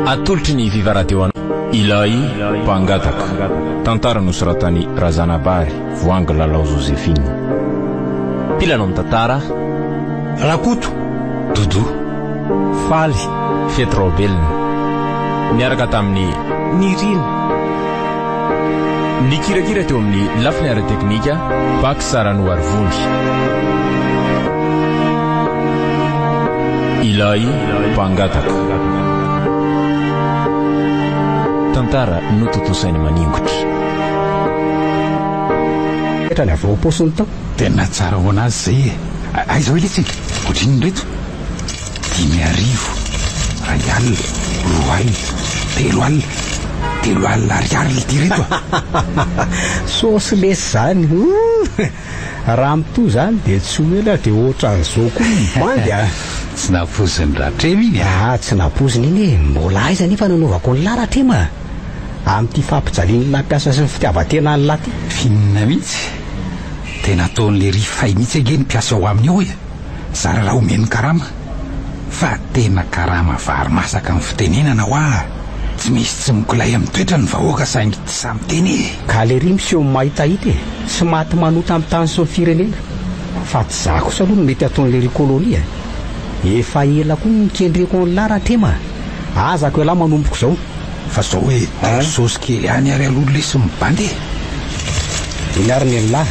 Atolotry ny Viva Radio anao. Ilay mpangataka. Tantara nosoratan'i Razanabary Voahangy Lalao Joséphine. Mpilalao mitantara. Rakoto. Doudou. Faly. Fety Raobelina. Niaraka tamin'i. Nirina. Nikirakira teo amin'ny lafiny ara-teknika, Pax Ranoarivony. Ilay mpangataka. Tantara notontosain'i Maningotra. Petrany avy ao am-paosiny tao. Tena tsara ho an'azy izay e! Aiza hoe letsy e? Ohatrinona ireto? 5000, iray alina, roa alina, telo alina, telo alina ariary ity ireto a! Saosy lesy izany! Ouh! Raha mitohy izany dia tsy ho ela dia ohatran'izao koa ny bandy a! Tsy nampoizin'i Ratrema iny a! Ah, tsy nampoizina iny e! Mbola aiza anefa no anaovako an'lah Ratrema a! Amin'ity fampijalian'lah mpiasa sy ny fitiavan-tenan'lah ity. F'inona mihitsy? Tena ataon'i lery fay mihitsy ange ny mpiasa ao aminy ao e! Zara raha omeny karama. Fa tena karama vary masaka ny fitenenana hoa! Tsy misy tsy mikolay amin'ny toetrany ny vahoaka saingy tsy sahy miteny e! Galerie miseho mahitahita e! Tsy maty manota amin'ny tany sy ny firenena. Fa tsy za kosa aloha no mety ataon'i lery colonie e! Efa ela koa no nikendreko an'lah Ratrema a! Azako ialahy manomboka izao. Fa zao hoe diso saosy kely ihany ary aloha lesy ny bandy e! Iny ary ny an'lah.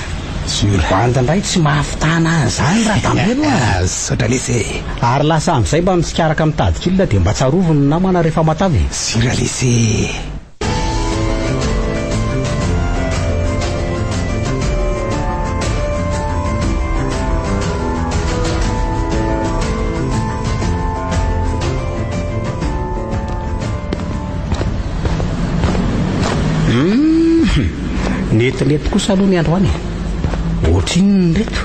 Sur. Bandy indray tsy mahafitana an'izany Radambelo a! Misaotra lesy e! Ary lasa amin'izay mba mitsikaraka mitady kil dia mba tsarovy ny namana rehefa matavy e! Sur lesy e! Hum! Netinety kosa aloha ny androany e! Ohatrinona ireto?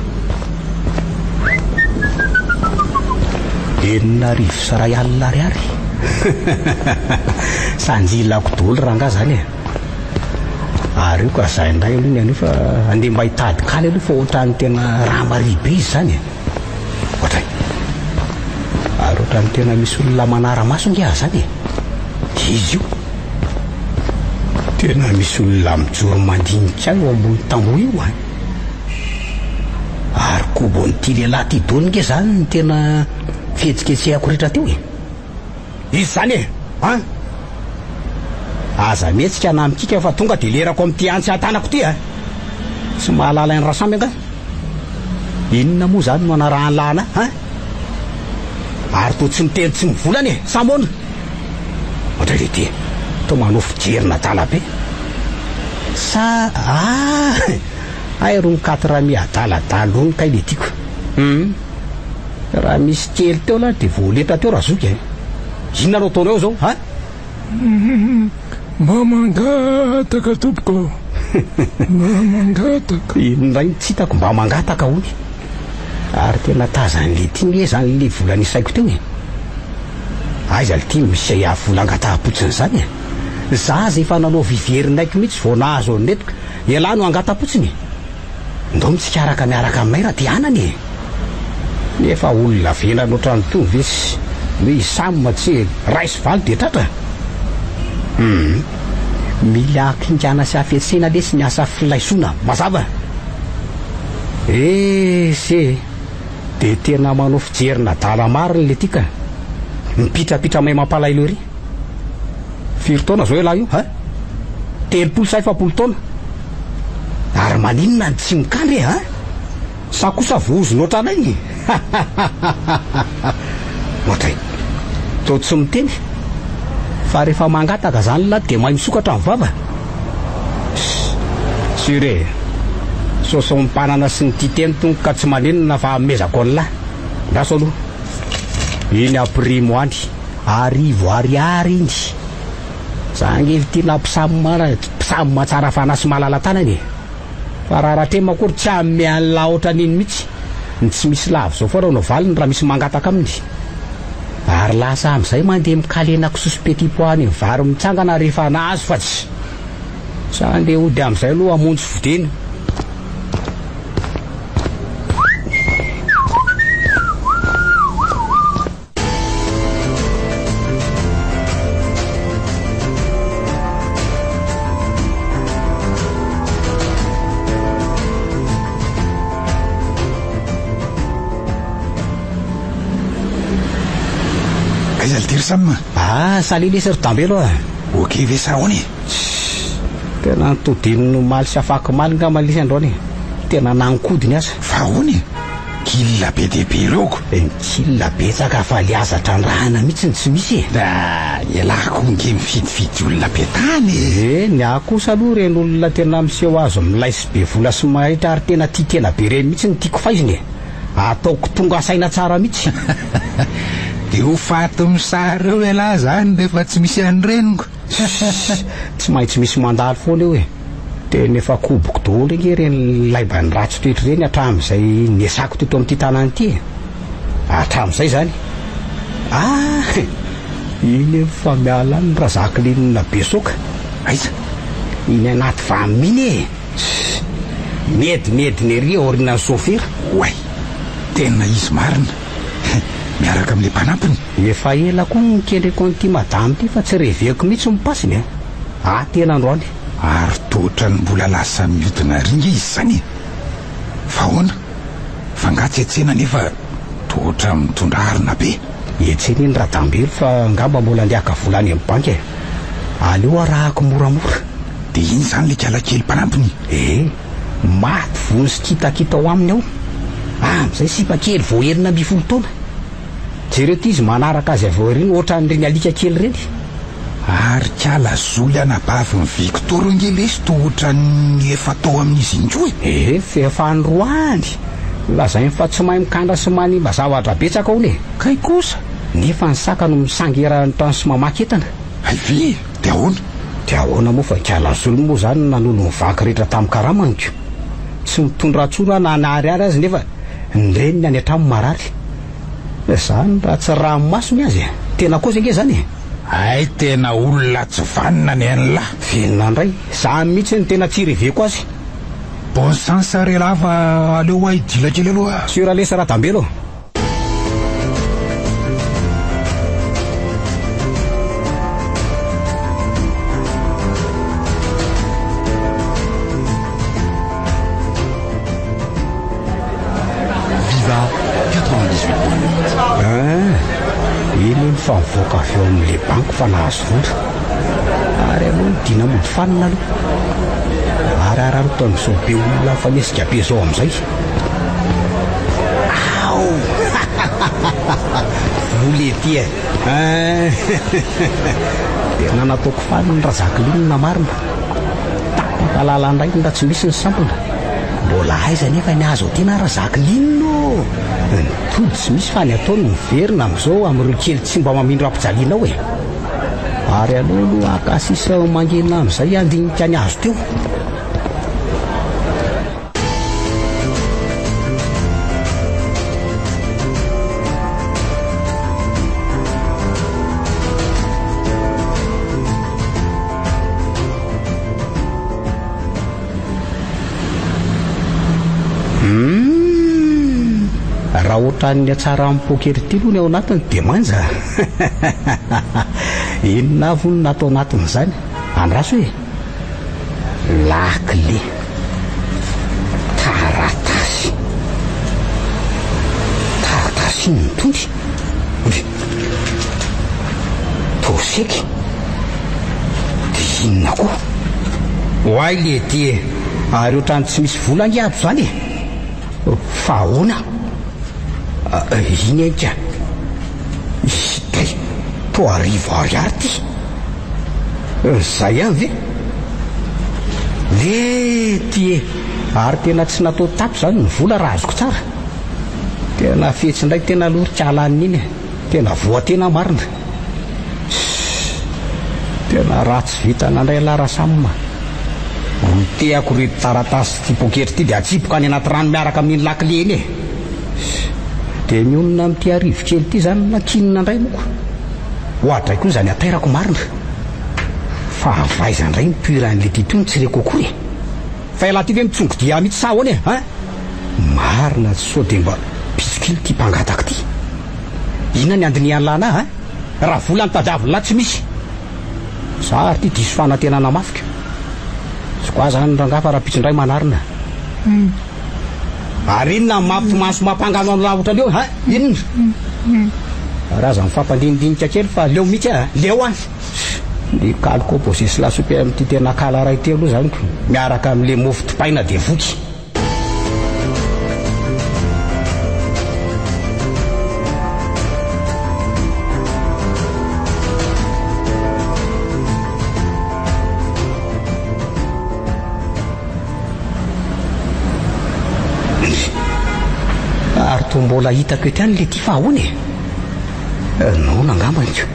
1066 ariary. Sanjilako daholo rangahy zany e! Ary io ka za indray aloha ny anio fa andeha mba hitady kaly aloha fa ohatran'ny tena ramaribe izy zany e! Ohatray. Ary ohatran'ny tena misy olona manara-maso ange azy zany e! Izy io. Tena misy olona mijoro mandinika ahy eo ambony tamboho io an! Ary kobon'ity lehilahy ity daholo nge zany ny tena fihetsiketsehako rehetra teo e! Izy zany e! An! Aza mihetsika na mikika fa tonga dia lerako amin'ity antsy an-tanako ity a! Tsy mahalala an'i Rasamy angaha? Inona moa izany no anarahan'lah anà an? Ary toa tsy miteny tsy mivolana e! Sa moana? Ohatray le ty, toa manao fijerin'adala be. Sa ah! Hay rony quatre mi adaladala rony kay le tiako. Hum! Raha misy kely teo lah dia voaletra teo razoky e! Inona no ataonao eo zao ha? Mba mangataka tompoko ô! Mba mangataka. Iny indray no tsy hitako, mba mangataka hono. Ary tena tazan'i Letty nge zany le vola nisaiko teo e! Aiza lty no misy vola angataham-potsiny zany e? Za aza efa nanao viverin'aiko mihitsy vao nahazo an'ireto ka ialahy no angata-potsiny e! Ndao mitsikaraka miaraka aminay raha te hanana e! Nefa olona vendrana ohatran'itony ve sy ny hoe i Sam tsy ray sy valo dia tratra? Hum. Mila hakingana sy hafetsena lesy ny asa filaisoana, mazava? Esy e! Dia tena manao fijerin'adala marina le ty ka! Mipitrapitra mahay mampalahelo ery! Firy taona zao ialahy io ha? 30 sa 40 taona? Ary maninona no tsy mikandry e ha? Sa kosa vohozona ohatranay? Ohatray. Toa tsy miteny fa rehefa mangataka zany lahy dia mahay misokatra ny vava. Sûr e. Sosom-panana sy ny tia teny tonga ka tsy maninona fa amezako an'lah. Andraso aloha. Iny ampirimo any. Arivo ariary iny. Za ange ity na mpisam tsara fanahy sy malala tanana e. Fa raha Ratrema akory tsy hanome an'lah ohatran'iny mihitsy. Ny tsy misy lava izao foana no valiny raha misy mangataka aminy. Ary lasa amin'izay mandeha mikalena kisoa sy petit pois any amin'ny vary mitsangana rehefa nahazo fa tsy. Sa andeha hody amin'izay aloha hamonjy fodiana. Aiza le ry Sam? Ah, salut lesy ry Dambelo a! Ok ve sa ahoana e? Tena nitodin'ny omaly sy afakomaly ngamba lesy androany e! Tena nankodiny aza. Fa ahoana e? Kil be dia be ireo ko! Ny kil betsaka fa le aza trandrahana mihitsy no tsy misy e! Ah, ialahy koa nge mifidifidy olona be tany e! Eh, ny ahy kosa aloha ireny olona tena miseho azy milay sy be vola sy mahitra ary tena tia tena be ireny mihitsy no tiako faizina e! Ataoko tonga saina tsara mihitsy. Dia ho faty misary eo ialahy izany rehefa tsy misy an'ireniko. Tsy maintsy misy mandalo foana eo e! Tena efa koboko daholo ange ireny laibany ratsy toetra ireny hatramin'izay niasako teto amin'ity tanàna ity e! Hatramin'izay izany. Ah! Iny efa miala any Razakilinina Besoka. Aiza? Iny anaty vam iny e! Miedinedina ery aorianan'ny sôfera. Oay! Tena izy marina. Miaraka amin'ilay mpanampiny. Efa ela koa no nikendreko an'ity madama ity fa tsy reveko mihitsy ny pasiny a! Ah tena androany. Ary toa ohatran'ny mbola lasa mihodina ary nge izy izany e! Fa ahoana? Fa nga tsy etsena nefa toa ohatran'ny mitondra harona be? Etsena iny Radambelo fa angamba mbola andeha haka vola any amin'ny banky e! Aleo arahako moramora. Dia iny izany ilay kalakely mpanampiny? Eh! Maty vono sy kitakita ao aminy ao. Amin'izay sipa kely vao 16 taona. Jereo ity izy manaraka azy avy ao aoriana ohatran'ireny alika kely ireny. Ary kala Zoly anabavin'i Victor ange lesy toa ohatran'ny efa tao amin'izy iny koa e! Eh, f'efa androany! Lazainy fa tsy mahay mikandra sy manimba zavatra betsaka hono e! Kay kosa! Nefa ny saka no misangy eran'ny trano sy mamaky entana. Hay ve e! Dia ahoana? Dia ahoana moa fa kala Zoly moa izany no nanolo ny vaky rehetra tamin'ny karamany ko! Tsy mitondra intsony aho na naharihary aza nefa ny reniny any an-trano marary. Zany raha tsy ranomaso ny azy e! Tena kôzy ange zany e! Hay tena olona tsy vanona ny an'lah. Velona ndray, zany mihitsy no tena tsy reveko azy. Bon sens re lah fa aleo hoa hidila kely aloha. Sur lesy Radambelo. Viva 98.8. Ah, iny hono fa mivoaka avy eo amin'ilay banky fa nahazo vola. Ary aloha ny dina mody fanina aloha. Ary araraoty amin'izao be olona mifanesika be izao amin'izay. Ao! Vola ety e! Tena nataoko faly ny Razakilinina marina. Tapaka lalandray ny raha tsy misy ny sampona. Mbola aiza anefa ny azo aty na Razakilinina ô! Ny tody tsy misy fa ny ataony miverina amin'izao amin'ireo kely tsy mba mamindra ampijaliana ao e! Ary aleo aloha haka sisa mangina amin'izay handinika ny azo teo. Humm! Raha ohatran'ny hatsaran'ny poker ity aloha ny ao anatiny dia manja. Inona avy hono no ato anatin'izany? Andraso e! Lakile. Taratasy. Taratasy inona itony? Toseky. Dia inona koa? Oay lehibe e! Ary ohatran'ny tsy misy vola ange ato izany e! Fa ahoana? Iny enka. Kay, toa arivo ariary ity. Izay ihany ve? Lety e! Ary tena tsy natao tapy izany ny vola raha azoko tsara. Tena fetsy indray tena aloha ry kala an'iny e! Tena voa tena marina. Sss! Tena ratsy vintana indray lah Rasam a! Rotehako ireto taratasy ity poketra ity dia atsipiko any anaty rano miaraka amin'iny lakile iny e! Sss! Dia mionona amin'ity arivo kely ity izany nankinina indray moa. Oadray koa izany hatairako marina. Fa avy aiza indray ny pure an'ilay ty tony tsy reko akory e! Fa ialahy ty ve mitsongodia mihitsy sa ahoana e? Hein? Marina sao dia mba bisikily ity mpangataka ity. Inona ny andinihan'lah anah hein? Raha vola no tadiavin'lah tsy misy. Za ary ity diso fanantenana mafy ka. Tsy quoi zany rangahy fa rahampitso indray manarina. Ary inona ny mampitomany sy mampangano an'lah ohatran'io hein? Inona? Ary aza mifampandinidinika kely fa leo mihitsy ah! Leo an! Ny kaly composé sy lasopy amin'ity tena kala iray ity aloha izany ko! Miaraka amin'ilay mofo dipaina dia voky! Ary toa mbola hitako eto ihany le ty fa ahoana e? Noana angambany ko.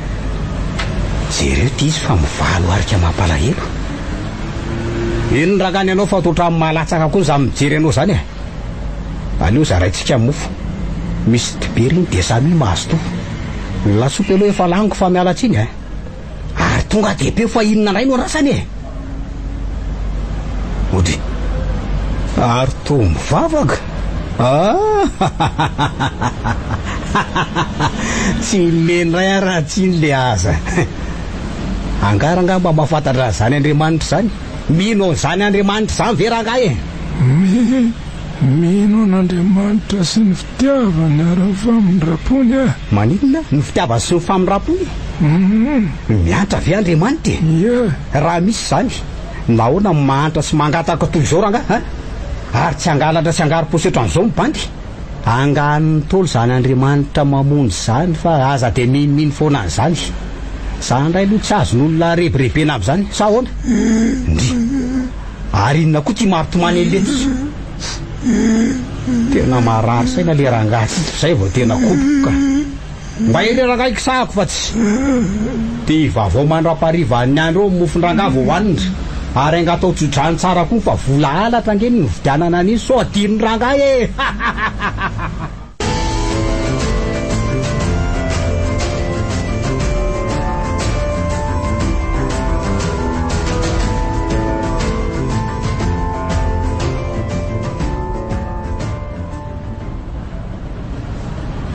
Jereo ty izy fa mivalo arika mampalahelo. Inona rangahy ny anao fa toa ohatran'ny mahalatsaka koa izany mijery anao izany e? Aleo zaraintsika mofo. Misy dibera iny dia samia mahazo toa. Ny lasopy aloha efa laniko fa miala tsiny e. Ary tonga dia be fa inona indray no andrasany e? Ody. Ary toa mivavaka? Ah! Tsy le indray aho raha tsy iny le aza. Angaha rangahy mba mahafantatra an'izany Andriamanitra izany? Mino an'izany Andriamanitra izany ve rangahy e? Mi, mino an'Andriamanitra sy ny fitiavany ary ny famindrapony aho. Maninona? Ny fitiavany sy ny famindrapony? Hum. Miantra ve Andriamanitra e? Ie. Raha misy izany, nahoana no mahantra sy mangataka toy izao rangahy a? Ary tsy hangalatra sy hangaro-paosy ohatran'izao ny bandy? Anganon'ny Ntaolo izany Andriamanitra mamonjy izany fa aza dia minomino foana an'izany. Za indray aloha tsy azon'olona rebirebena amin'izany, sa ahoana? Ndry. Ary inona koa ity marotomany an'le ty? Tena marary saina le rangahy ty, zay vao tena koboko ka. Mba eny rangahy kisahako fa tsy. Ty vaovao mandraparivan'ny andro eo mofon-drangahy vao hohanina. Ary angatao tso-drano tsara koa fa vola halatra ange ny nividianana an'iny sao adinon'i rangahy e!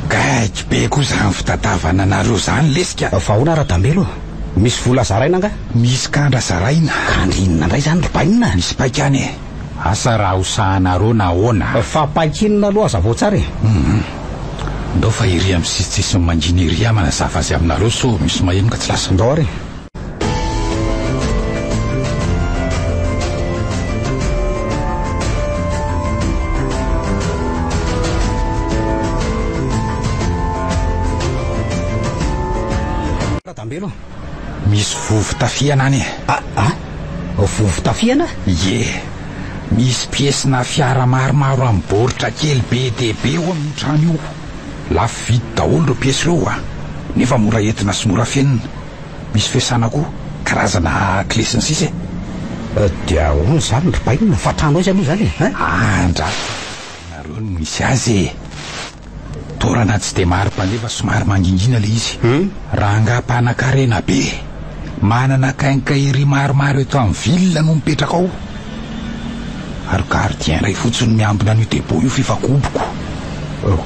Gaigy be koa zany fitadiavana anareo zany lesy ka. Fa ahoana Radambelo? Misy vola zaraina angaha? Misy kandra zaraina. Kandra inona indray izany ry bainina? Misy paika any e. Asa raha ho sahanareo na ahoana. Fa paika inona aloha hazavao tsara e. Hum. Ndao fa ery amin'ny sisitsisiny mangina ery aho manazava azy aminareo sao misy maheno ka tsy lasa. Ndao ary e. Radambelo a! Misy vovo tafihana any e! Ah ah! Vovo tafihana? Ie! Misy piesina fiara maromaro amin'ny baoritra kely be dia be ao amin'io trano io. Lafo vidy daholo ireo piesy ireo a! Nefa mora entina sy mora afenina. Misy fiasana koa, karazana clé sy ny sisa e! Dia ahoana izany ry bainina? Fa trano aiza aloha izany e? Hein? Andraso nareo no misy azy e! Toerana tsy dia maro mpandeha fa somary mangingina ilay izy. Rangahy mpanakarena be, manana quincaillerie maromaro eto amin'ny ville no mipetraka ao. Ary gardien iray fotsiny no miambina an'io depot io f'efa koboko.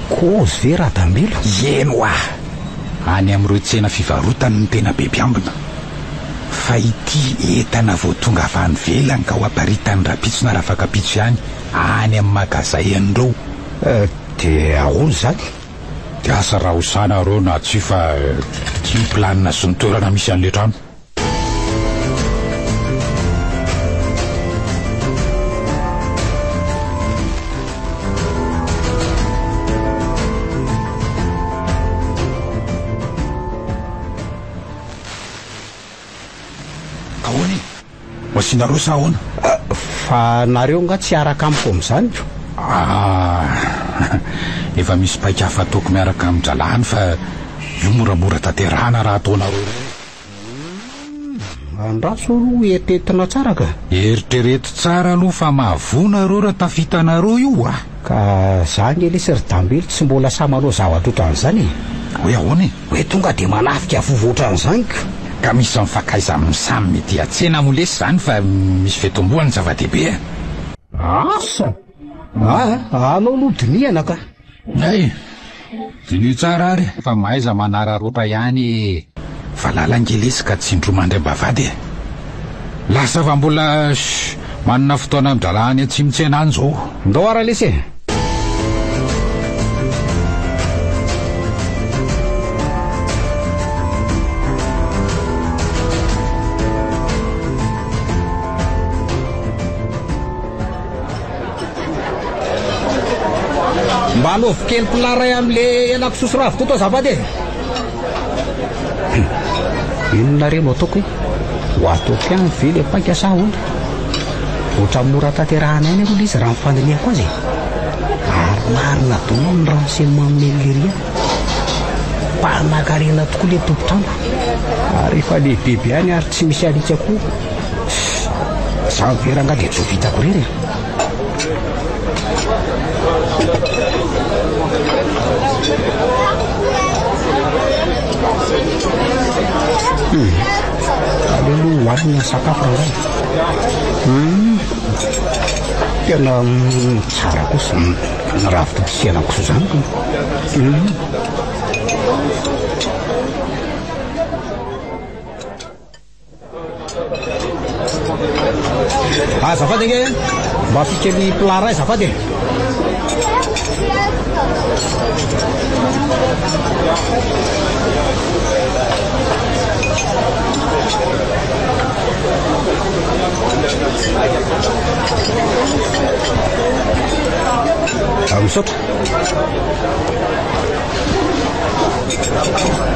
Kôzy ve Radambelo? Eny hoa! Any amin'ireo tsena fivarotana no tena be mpiambina. Fa ity entana vao tonga avy any ivelany ka ho aparitany rahampitso na rafakampitso ihany any amin'ny magazay an'ireo. Dia ahoana izany? Dia asa raha ho sahy nareo na tsia fa ity ny planina sy ny toerana misy an'ilay trano. Ahoana e? Ho asianareo sa ahoana? Fa nareo nga tsy hiaraka amiko amin'izany ko? Ah, efa misy paika hafa ataoko miaraka amin-dralahiny fa io moramora tanterahana raha ataonareo irery. Humm, andraso aloha eritreretina tsara ka. Eritrereto tsara aloha fa mahavoa nareo raha tafitanareo io a! Ka za nge lesy ry Dambelo tsy mbola sahy manao zavatra otran'izany e! Hoe ahoana e? Hoe tonga dia manafika vovo otran'izany ka! Ka misy mifankaiza amin'ny samy mety hiatsena moa lesy izany fa misy fitomboany ny zava-dehibe a! Asa! Aa, alao aloha dinihana ka! Hay! Diniho tsara ary fa mahaiza manararaotra ihany e! Valala ange lesy ka tsy indroa mandry am-bavahady e! Lasa fa mbola manana fotoana amin-draharaha any atsimo tsena any izao. Ndao ara lesy e! Mba anaovy kely plat iray amin'le henakisoa sy ravitoto azafady e! Inona re no ataoko e? Ho ataoko ihany ve le paika sa ahoana? Ohatran'ny mora tanterahana ihany aloha le izy raha ny fandinihako azy e! Ary marina daholo ny renseignement nomen'i Lery ahy. Mpanakarena tokoa le tompon-trano. Ary efa lehibe be ihany ary tsy misy alika koa. Izany ve rangahy dia tsy ho vitako irery e? Hmm. Aleo aloha hohanina ny sakafo rangahy. Hmm. Tena tsara kosa ny ravitoto sy henakisoa izany. Hmm. Azafady ange e! Mba ampio kely plat iray azafady e! Ah, misaotra.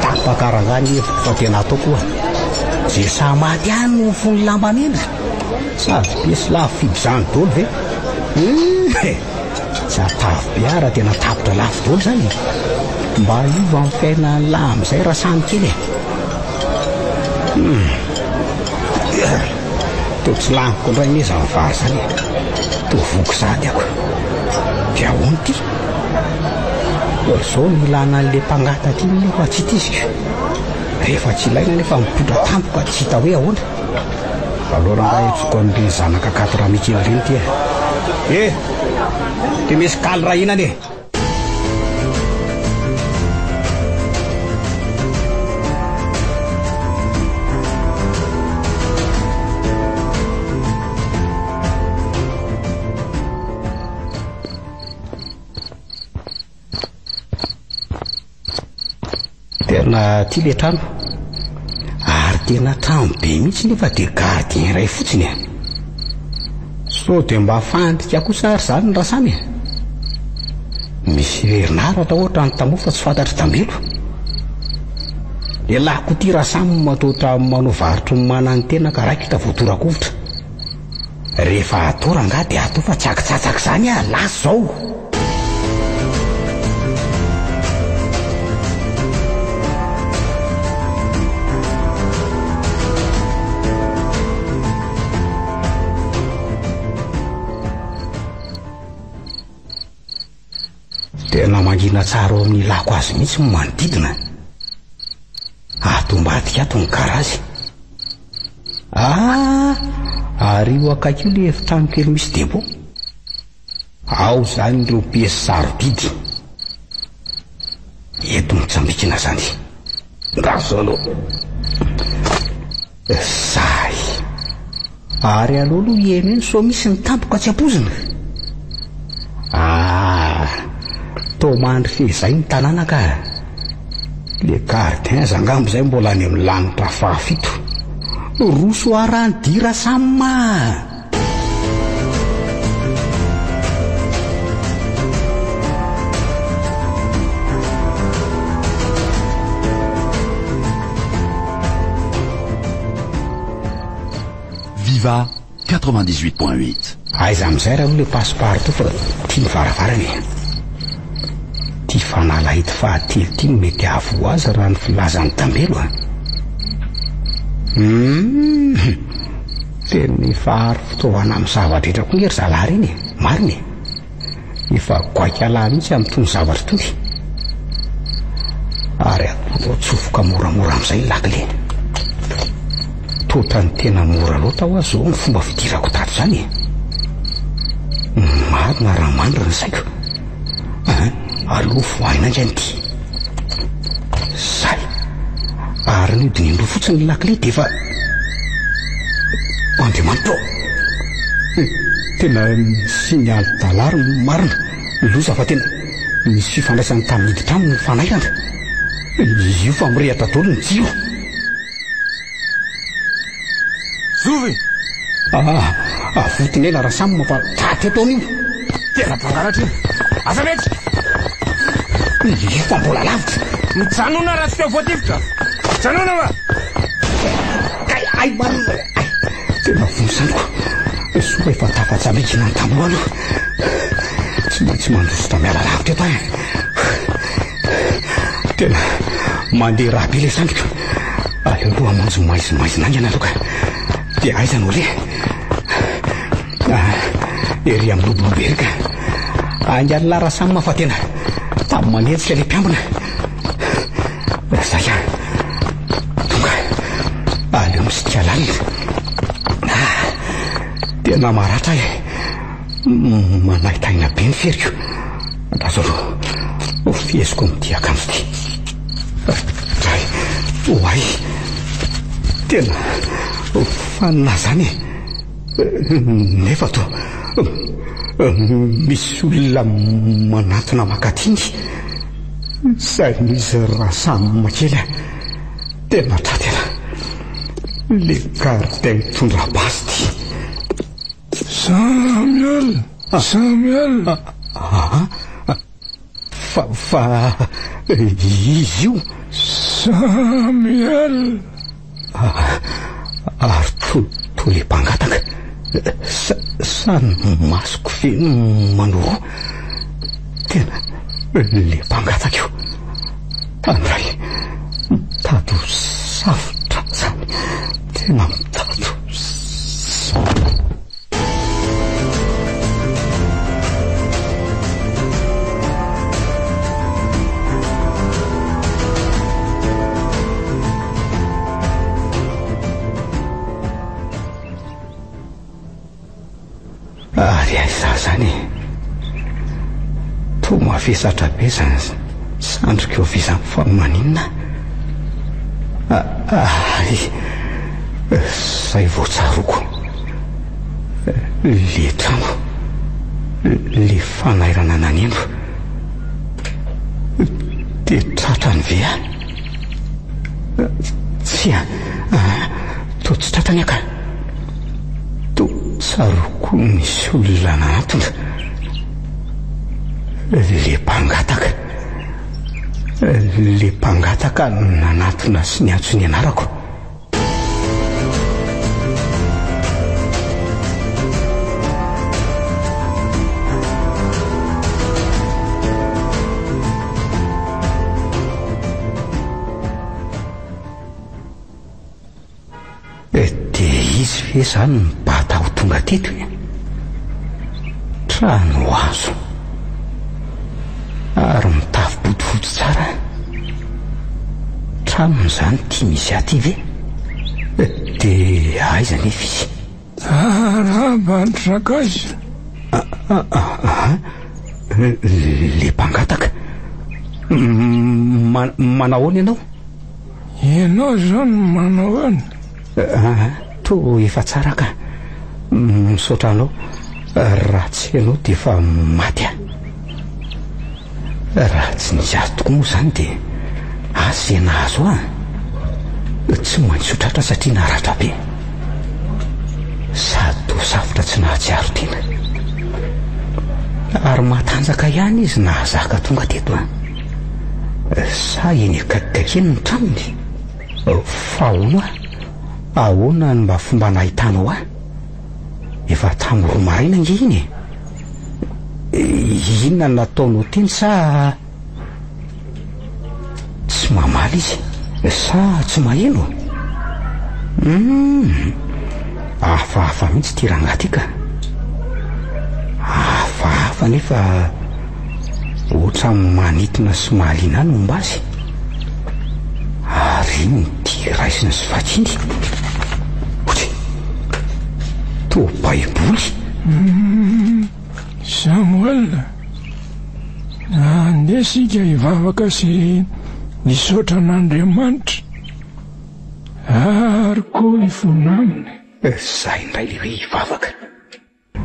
Tapaka rangahy ny hevitro fa tena ataoko oa. Ze sahy maty ihany no mifono lamba mena. Sady be sy lafo fibizany dolo ve? Hum! Tsy atavy be aho raha tena tapitra lafo dolo zany e. Mba hiova ny fiainan'lah amizay raha samy kely e. Hum! Toa tsy laniko indray anie zany vary zany e. Toa voky sahady ako. Dia ahoana ity? Toa izao no ilana an'ilay mpangataka iny nefa tsy hita izy ka. Rehefa tsy ilaina nefa mipoitra tampoka tsy hita hoe ahoana. Aleo rangahy antsoiko an'ireny zanaka quatre Ramikely ireny ity e. Eh! Ty misy kaly raha inana e! Tena tia le trano. Ary tena trano be mihitsy nefa dia gardien iray fotsiny e. Sao dia mba fandrika kosa ary izany Rasamy e? Misy herinaratra ohatra ny tamboho fa tsy fantatr'i Dambelo. Lehilahy koa ity Rasamy matoa manao varotry ny manantena ka raikitra vao tora-kovitra. Rehefa atao rangahy dia atao fa tsy akitsatsaka izany ah, lasa izao. Tena mangina tsara ao amin'ny ilako azy mihitsy ny manodidina. Ato ambadika ato ny garazy. Ah! Ary io akaiky io le efitrano kely misy depot. Ao izany ireo piesy sarobidy. Eto mitsambikina izany. Ndraso aloha. Sahy. Ary aleo aloha hihaino eny sao misy ny tampoka tsy ampoizina. Ah! Toa mandry fehizay ny tanàna ka. Le gardien aza angamba izay mbola any amin'ny lanitra fahafito. Roso arany dira Sam ah! Viva 98.8. Aiza amin'izay raha le passe partout fa ity ny varavarana e. Ity fanalahidy fahatelo ity no mety hahavoa azy raha ny filazan'i Tambelo a. Hum. Tena efa ary fitaovana amin'ny zava-drehetra koa nge ry zalahy ireny e! Marina e! Efa goaika lahy mihitsy amin'itony zavatra itony. Ary atao atsofoka moramora amin'izay ny lakileny. Toa ny tena mora loatra hoa zao ny fomba fidirako tato izany e! Marina raha mandry ny saiko. An! Aleo vohaina haingana ity. Zay. Ary nodiny indroa fotsiny ny lakile dia efa... Andriamanitra ô! Tena signal d'alarme marina. Loza fa tena misy fifandraisany tamin'ny hidin-trano ny fanairana. Io fa mirehatra daholo ny jiro. Zovy! Ah, avoty ny ela Rasam fa taty ataon'io. Tena mpangalatra io. Aza mety! Efa mbola lavitra. Mijanona raha tsy te ho voatifitra. Mijanona va! Kay, ay marina. Ay, tena vono zandriko. Soa efa tafatsambikina ny tamboho aloha. Tsy maintsy mandositra miala lavitra eto aho. Tena mandeha rà be ilay sandriko. Aleo aloha hamonjy maizimaizina haingana aloha ka. Dia aiza no aleha? Ah, ery amin'ny lobolobo ery ka. Haingana Rasam fa tena tamy manenjika ilay mpiambina. Zay ah. Tonga. Aleo misitrika lalina. Ah, tena maratra aho e. Manaintaina be ny feriko. Andraso aloha. Ho feheziko amin'ity akanjo ity. Dray, oay. Tena fanina izany e. Nefa toa misy olona manatona mankaty iny. Izay misy rasam kely a. Tena tratera. Le gardien mitondra basy ity. Samuel! Samuel! Aa! Fa, fa izy io? Samuel! Ary to, to le mpangataka. Sa, sa ny masoko ve no manoro? Tena le mpangataka io. Andray, mitady ho safotra zany. Tena mitady ho safotra. Ary aiza zany e? Toa mavesatra be zany sandriko eo izany fa maninona? Ay, zay vao tsaroako. Le trano, le fanairana naneno. Dia tratrany ve aho? Tsia, toa tsy tratrany aho ka. Toa tsaroako nisy olona nanatona. Le mpangataka. Le mpangataka nanatona sy niantso ny anarako. Dia izy ve izany nibata ho tonga teto e? Trano hazo. Ary mitafy bodofotsy tsara. Tranony izany ity misy ahy ity ve? Dia aiza anefa izy? Arahaba ry sakaiza. Aha, le mpangataka. Manahoana ianao? Ianao izao no manao ahoana? Toa efa tsara ka. Misaotra anao. Raha tsy ianao dia efa maty aho. Raha tsy nisy azy tokoa moa izany dia asa izay nahazo ahy. Tsy maintsy ho tratra satria naratra be. Sady toa safotra tsy nahatsiaro tena. Ary matanjaka ihany izy nahazaka tonga teto an. Sa eny akaikikaiky eny ny tranony? Fa hono aho, ahoana no mba fomba nahitanao ahy? Efa tamin'ny roa maraina ange iny e! Inona no nataonao teny sa tsy mamaly izy sa tsy maheno? Hum, hafahafa mihitsy ity rangahy ity ka. Hafahafa nefa ohatran'ny manintona sy mahaliana ahy ny momba azy. Ary inona ity raisina sy vakiany? Ohatry, toa baiboly. Hum, Samuel, andeha isika hivavaka sy hisaotra an'Andriamanitra ary koa hifona aminy. Izaho indray le hoe hivavaka.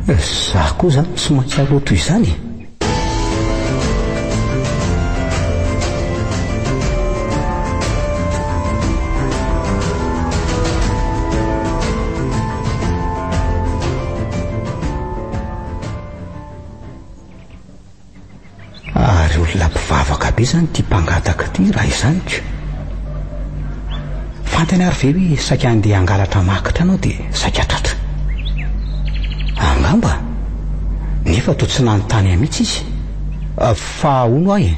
Izaho koa izany tsy maintsy aloha toy izany e! Ary. Ary olona mpivavaka be izany ity mpangataka ity raha izany ko. Fantany ary ve hoe saika handeha hangalatra makitra anao dia saika tratra? Angamba? Nefa toa tsy nanontany ahy mihitsy izy. Fa hono aho e,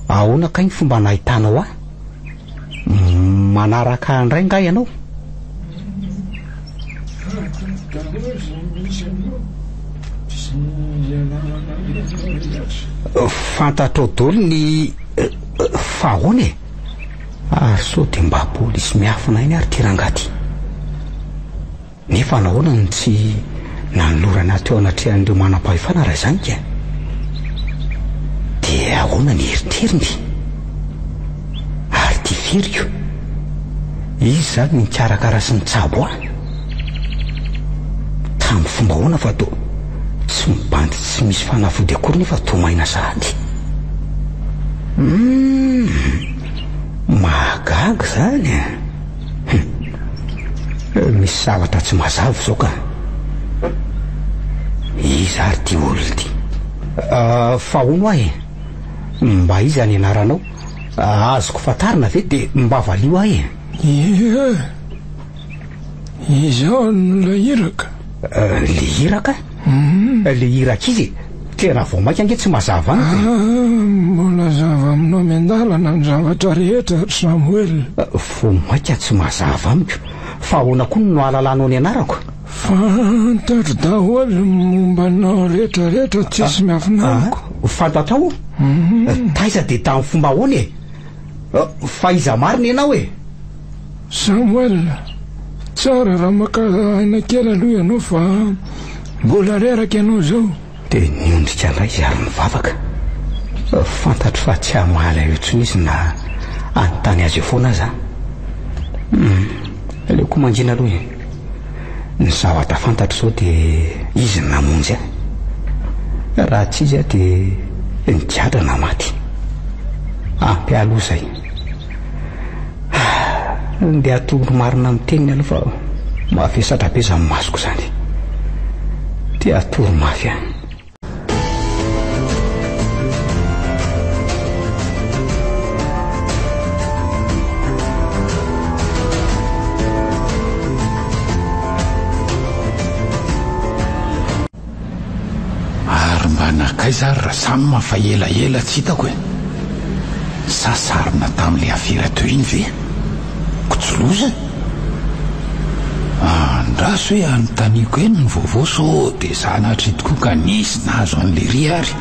ahoana kay ny fomba nahitanao ahy? Manaraka ahy indray angaha ianao? Fantatrao daholo ny fa ahoana e? Ary sao dia mba polisy miafina iny ary ity rangahy ity? Nefa nahoana no tsy nanolorana ahy teo anatrehan'ireo manam-pahefana raha izany ka? Dia ahoana ny eritreriny? Ary ity feriko? Izy izany no nikarakara sy nitsabo ahy? Tamin'ny fomba ahoana fa toa tsy mibandy tsy misy fanafody akory nefa toa maina sahady? Humm! Mahagaga izany e! Hum! Misy zavatra tsy mazava izao ka! Iza ary ity olona ity? Fa hono aho e! Mba iza ny anaranao? Azoko fantarina ve dia mba valio ahy e! Ie! Izaho no ilay iraka. Le iraka? Le iraka iza e? Tena vao mainka ange tsy mazava amiko e. Ah, mbola hazava aminao miandalana ny zavatra rehetra ry Samoela. Vao mainka tsy mazava amiko. Fa ahoana koa no nahalalanao ny anarako? Fantatro daholo ny momba anao rehetra rehetra, tsisy miafina amiko. Fantatrao? Taiza dia tamin'ny fomba ahoana e? Fa iza marina ianao e? Samuel, tsara raha maka aina kely aloha ianao fa mbola reraka ianao izao. Dia niondrika indray izy ary nivavaka. Fantatro fa tsy hamaly ahy eo intsony izy na hanontany azy eo foana aza aho. Hum, aleoko mangina aloha e. Ny zavatra fantatro izao dia izy no namonjy ahy. Raha tsy izy aho dia nigadra na maty. Ampy ahy aloha izay. Ndeha atoro marina amin'ny teniny aloha fa mavesatra be izany masoko izany. Te hatory mafy aho. Ary mba nankaiza ary Rasam fa elaela tsy hitako e! Sa sarona tamin'ilay afera teo iny ve? Ko tsy loza e! Andraso hoe anontaniako eny ny vaovao sao dia sanatria tokoa ka nisy nahazo an'i Lery ary!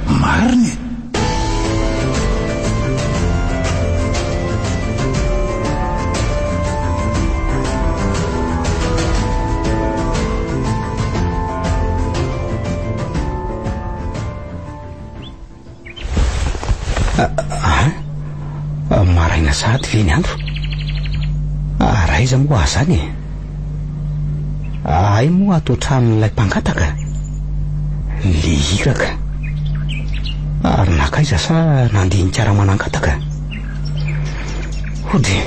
Marina e! Ah, maraina sahady ve ny andro? Ary aiza moa aho izany e? Hay moa ato an-tranon'ilay mpangataka? Le iraka. Ary nankaiza sa nandinika ramanangataka? Hody,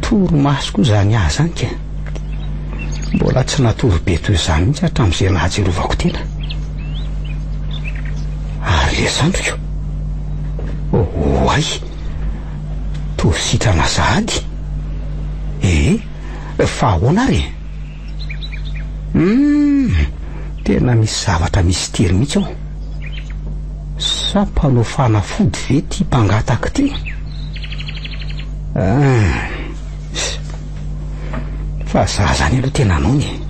torimaso koa izany ahy izany ka. Mbola tsy natory be toy izany mihitsy hatramin'izay nahatsiarovako tena. Ary le zandriko? Oay! Toa sitrana sahady. Ee, fa ahoana ary e? Humm, tena misy zavatra mistery mihitsy ao. Sa mpanao fanafody ve ity mpangataka ity? Ah. Fa za zany aloha tena noana e.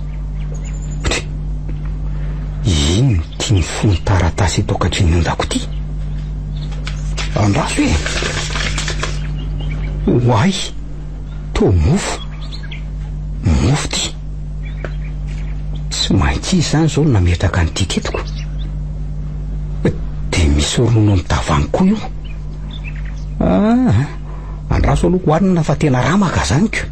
Inona ity mifono taratasy eto akaikin'ny ondako ity? Andraso e! Oay! Toa mofo. Mofo ity. Tsy maintsy izy izany izao no nametraka an'ity tetiko. Dia misy ronono amin'ny tavoahangy koa io. Ah, andraso aloha hohanina fa tena ramaka zany ko.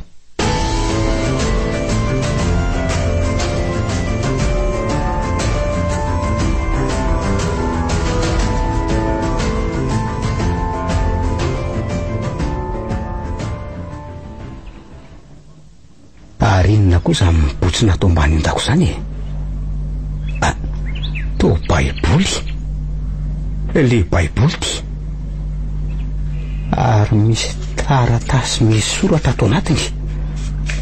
Ary inona koa izany mibotsina ato ambany ondako izany e? Ah, toa baiboly. Le baiboly ty. Ary misy taratasy misy soratra ato anatiny.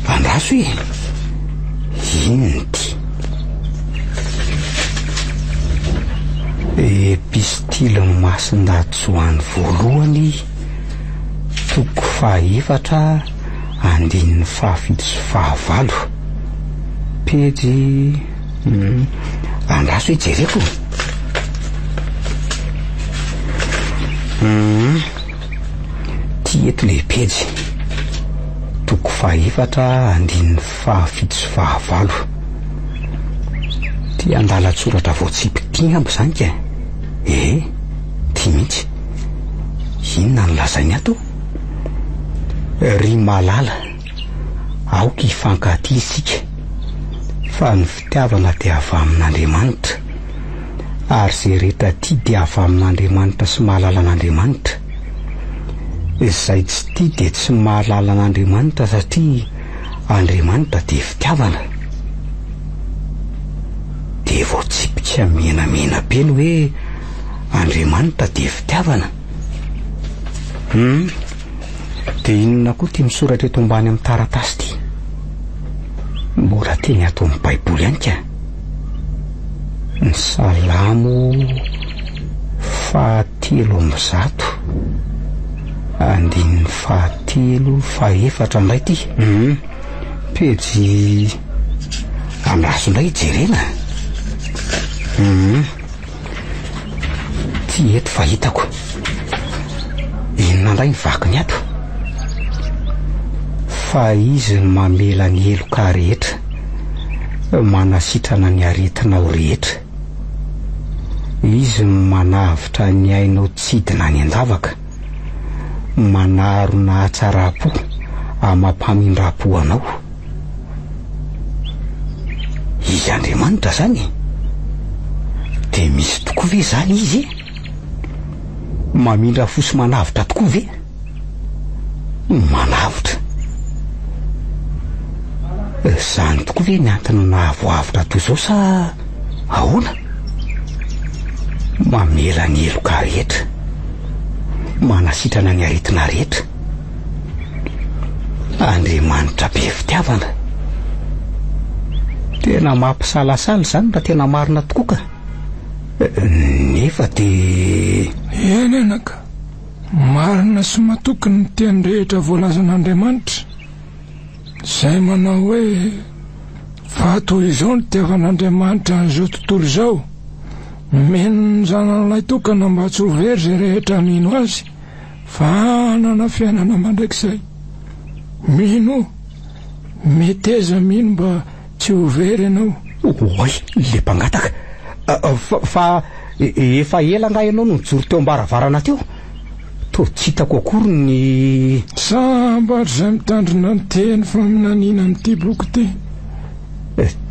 Andraso e! Inona ity? Epistilin'i Masindahy Joany voalohany, toko fahaefatra, andininy fahafito sy fahavalo. Pejy Andraso hoe jereko. Hum. Ty eto le pejy. Toko fahefatra andininy fahafito sy fahavalo. Ty andalan-tsoratra voatsipy ty angamba izany ka. Ee, ty mihitsy. Inona no lazainy ato? Ry malala. Aoka hifankatia isika, fa ny fitiavana dia avy amin'Andriamanitra, ary izay rehetra tia dia avy amin'Andriamanitra sy mahalala an'Andriamanitra. Izay tsy tia dia tsy mahalala an'Andriamanitra satria Andriamanitra dia fitiavana. Dia voatsipika menamena be ny hoe Andriamanitra dia fitiavana. Hum. Dia inona koa ity misoratra eto ambany amin'ny taratasy ity? Mbola teny ato amin'ny Baiboly ihany ka. Ny Salamo fahatelo amby zato, andininy fahatelo, fahefatra indray ity. Hum, pejy andraso indray jerena. Hum. Ty eto fa hitako. Inona indray ny vakiny ato? Fa izy no mamela ny heloka rehetra, manasitrana ny aretinao rehetra. Izy no manavotra ny ainao tsy hidina any an-davaka, manarona hatsaram-po amam-pamindram-po anao. Izy Andriamanitra zany e? Dia misy tokoa ve zany Izy e? Mamindra fo sy manavotra tokoa ve? Manavotra. Zany tokoa ve ny antony nahavoavotra toy izao sa ahoana? Mamela ny heloka rehetra. Manasitrana ny aretina rehetra. Andriamanitra be fitiavana. Tena mampisalasala izany raha tena marina tokoa ka. Nefa dia. Eny anaka, marina sy matoky ny teny rehetra voalazan'Andriamanitra. Izay manao hoe, Fa toy izao no itiavan'Andriamanitra an'izao tontolo izao, nomeny ny Zanany lahitokana mba tsy ho very izay rehetra mino Azy, Fa hanana fiainana mandrakizay. Mino, meteza mino mba tsy ho very ianao. Oay, le mpangataka. Fa efa ela angaha ianao no nijoro teo am-baravarana teo? Toa tsy hitako akory ny. Sambatra izay mitandrina ny teny faminaniana amin'ity boky ity.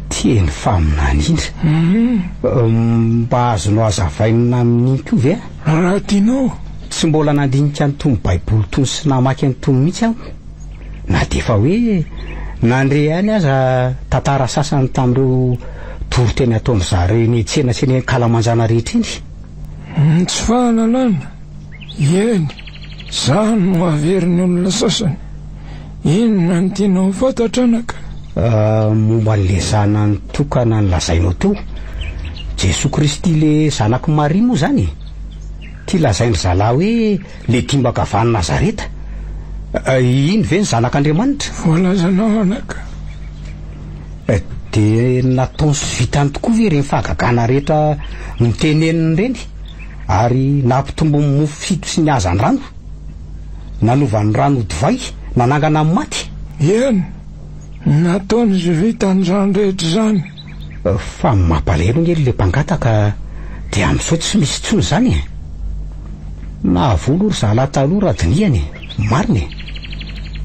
Teny faminaniana? Mba azonao hazavaina amin'iny koa ve? Raha tianao. Tsy mbola nandinika an'itony Baiboly itony sy namaky an'itony mihitsy aho, na dia efa hoe nandre ihany aza tantara sasany tamin'ireo toriteny ataon-dry zareo eny an-tsena sy eny an-kalamanjana rehetra eny. Ny tsy fahalalana, eny, izany no averin'ny olona sasany. Inona no tianao ho fantatra anaka? Momba an'ilay zanany tokana nolazainao teo. Jesoa Kristy ilay zanak'i Maria moa izany e? Ity lazain-dry zalahy hoe le dimbaka avy any Nazareta. Iny ve ny zanak'Andriamanitra? Voalazanao anaka. Dia nataony sy vitany tokoa ve ireny fahagagana rehetra noteneniny ireny? Ary nampitombo ny mofo fito sy ny hazandrano? Nanova ny rano ho divay, nanangana ny maty? Eny, nataony sy vitany izany rehetra izany. Fa mampalahelo ange ry le mpangataka dia amin'izao tsy misy intsony izany e! Nahavoa aloha ry zalahy taloha raha dinihana e! Marina e!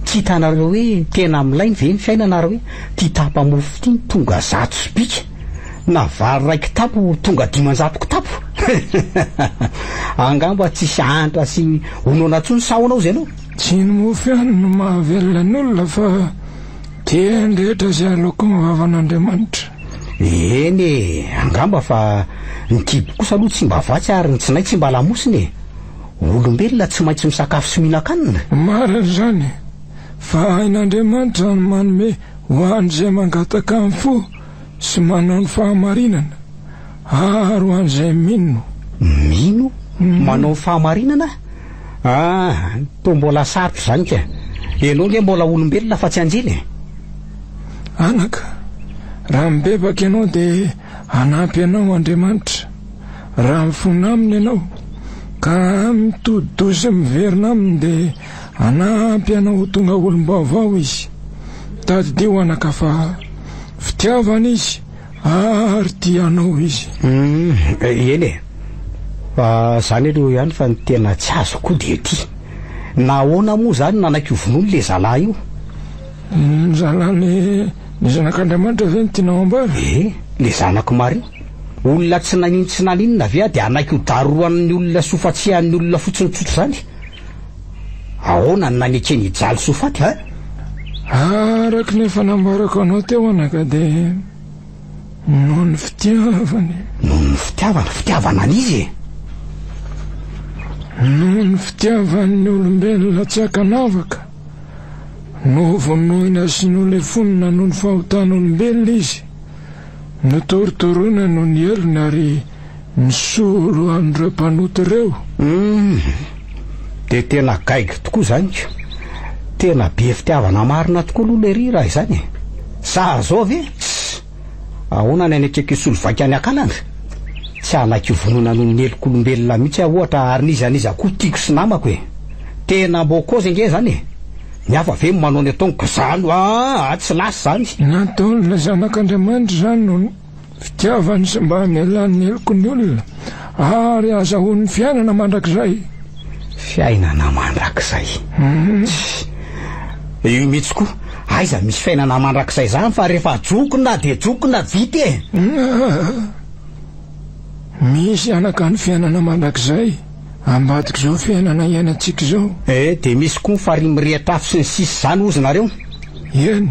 Tsy hitanareo hoe tena milay ve ny fiainana ary hoe ity tapa-mofo ity no tonga zato sobika na vary iray kitapo tonga 500 kitapo? Angamba tsisy hanitra sy honona intsony sa ahoana hozy ianao? Tsy ny mofo ihany no mahavelona ny olona fa teny rehetra izay aloaky ny vavan'Andriamanitra. Eny e, angamba fa Ny kibo kosa aloha tsy mba vatsy ary ny tsinay tsy mba lamosina e! Olombelona tsy maintsy misakafo sy mihinan-kanina. Marina izany, fa hain'Andriamanitra ny manome ho an'izay mangataka amin'ny fo sy manao ny fahamarinana, ary ho an'izay mino. Mino? Manao ny fahamarinana? Ah, toa mbola sarotra izany ka! Ianao ange mbola olombelona fa tsy anjely e! Anaka, raha mibebaka ianao dia hanampy anao Andriamanitra. Raha mifona aminy ianao, ka mitodi-doha sy miverina aminy dia hanampy anao ho tonga olom-baovao izy. Tadidio anaka fa fitiavana izy ary tia anao izy. Humm, eny e! Fa zany aloha ihany fa ny tena tsy azoko koa dia ity, nahoana moa zany nanaiky ho vonoiny le zalahy io? Ny zalahy ny ny zanak'Andriamanitra ve no tianao ambara? Ee, le zanak'i Maria. Olona tsy nanin tsy naninona ve aho dia hanaiky ho darohan'ny olona sy ho fatsiahan'ny olona fotsiny tsotra izany? Ahoana no nanekeny hijaly sy ho faty ha? Araka ny efa nambarako anao teo anaka dia noho ny fitiavany. Noho ny fitiavana? Fitiavana an'iza e? Noho ny fitiavan'ny olombelona tsy ankanavaka. Novonoina sy nolefonina noho ny fahotan'olombelona izy. Notorotoroina noho ny helony ary nisolo an'ireo mpanota ireo. Humm! Dia tena gaigy tokoa izany ko! Tena be fitiavana marina tokoa aloha lery raha izany e! Sa zao ve? Tss! Ahoana ny hanekeko hisolo vaika ny akalana? Tsy hanaiky ho vonoina noho ny helok'olombelona mihitsy aho ohatra ary n'iza n'iza koa tiako sy namako e! Tena mbô kôzy ange izany e! Ny hafa ve no manao ny ataony ka zany aa tsy lasa zany. Nataon'ilay Zanak'Andriamanitra izany noho ny fitiavany sy mba hamelany ny heloky ny olona ary hahazahoany ny fiainana mandrakizay. Fiainana mandrakizay. Tssy. Io mihitsy koa. Aiza misy fiainana mandrakizay zany fa rehefa jokona dia jokona vita e. Misy anaka ny fiainana mandrakizay ambadik'izao fiainana iainantsika izao. Eh, dia misy koa ny farihy mirehitra afo sy ny sisa izany hozy nareo? Eny,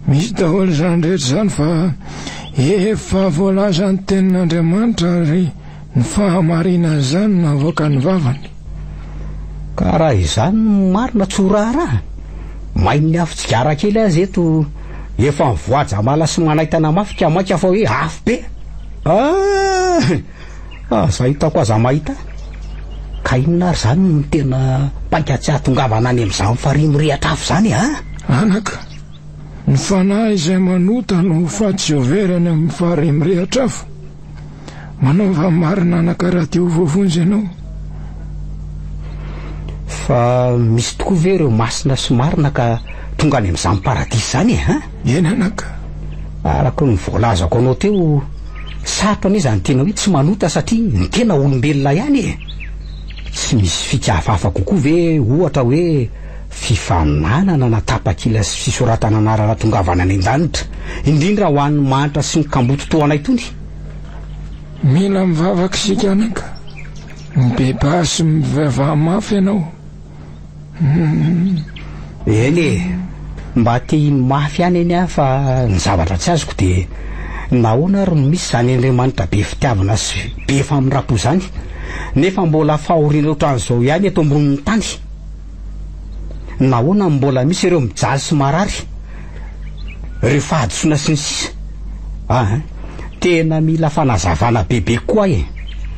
misy daholo izany rehetra izany fa efa voalazan'ny tenin'Andriamanitra ary ny fahamarinan'izany no avoakan'ny vavany. Ka raha izany no marina tsy ho raharaha? Main'ny afo tsigara kely aza eto efa mivoajamala sy manaitana mafy ka maika fa hoe afo be! Ah! Aza hitako aza mahita. Ka inona ary izany no tena paika tsy hahatongavana any amin'izany farihy mirehitra afo izany a? Anaka, ny fanahy izay manota no ho faty sy ho very any amin'ny farihy mirehitra afo. Manaova ny marina anaka raha te ho voavonjy ianao. Fa misy tokoa ve ireo masina sy marina ka tonga any amin'izany paradisa izany e? An? Eny anaka. Araka ny voalazako anao teo, sarotra anie izany tena hoe tsy manota satria ny tena olombelona ihany e! Tsy misy fika hafahafa kokoa ve ohatra hoe fifaninanana na tapakila sy fisoratana anarana tongavana any an-danitra, indrindra ho an'ny mahantra sy ny kamboty toa anay itony? Mila mivavaka isika anaka. Mibebaha sy mivavaha mafy ianao. Eny e! Mba te hino mafy ihany anie aho fa ny zavatra tsy azoko dia nahoana ary no misy izany Andriamanitra be fitiavana sy be famindram-po izany nefa mbola fahoriana ohatran'izao ihany eto ambonin'ny tany? Nahoana no mbola misy ireo mijaly sy marary? Ireo fahadisoana sy ny sisa? Ah, tena mila fanazavana bebe koa aho e!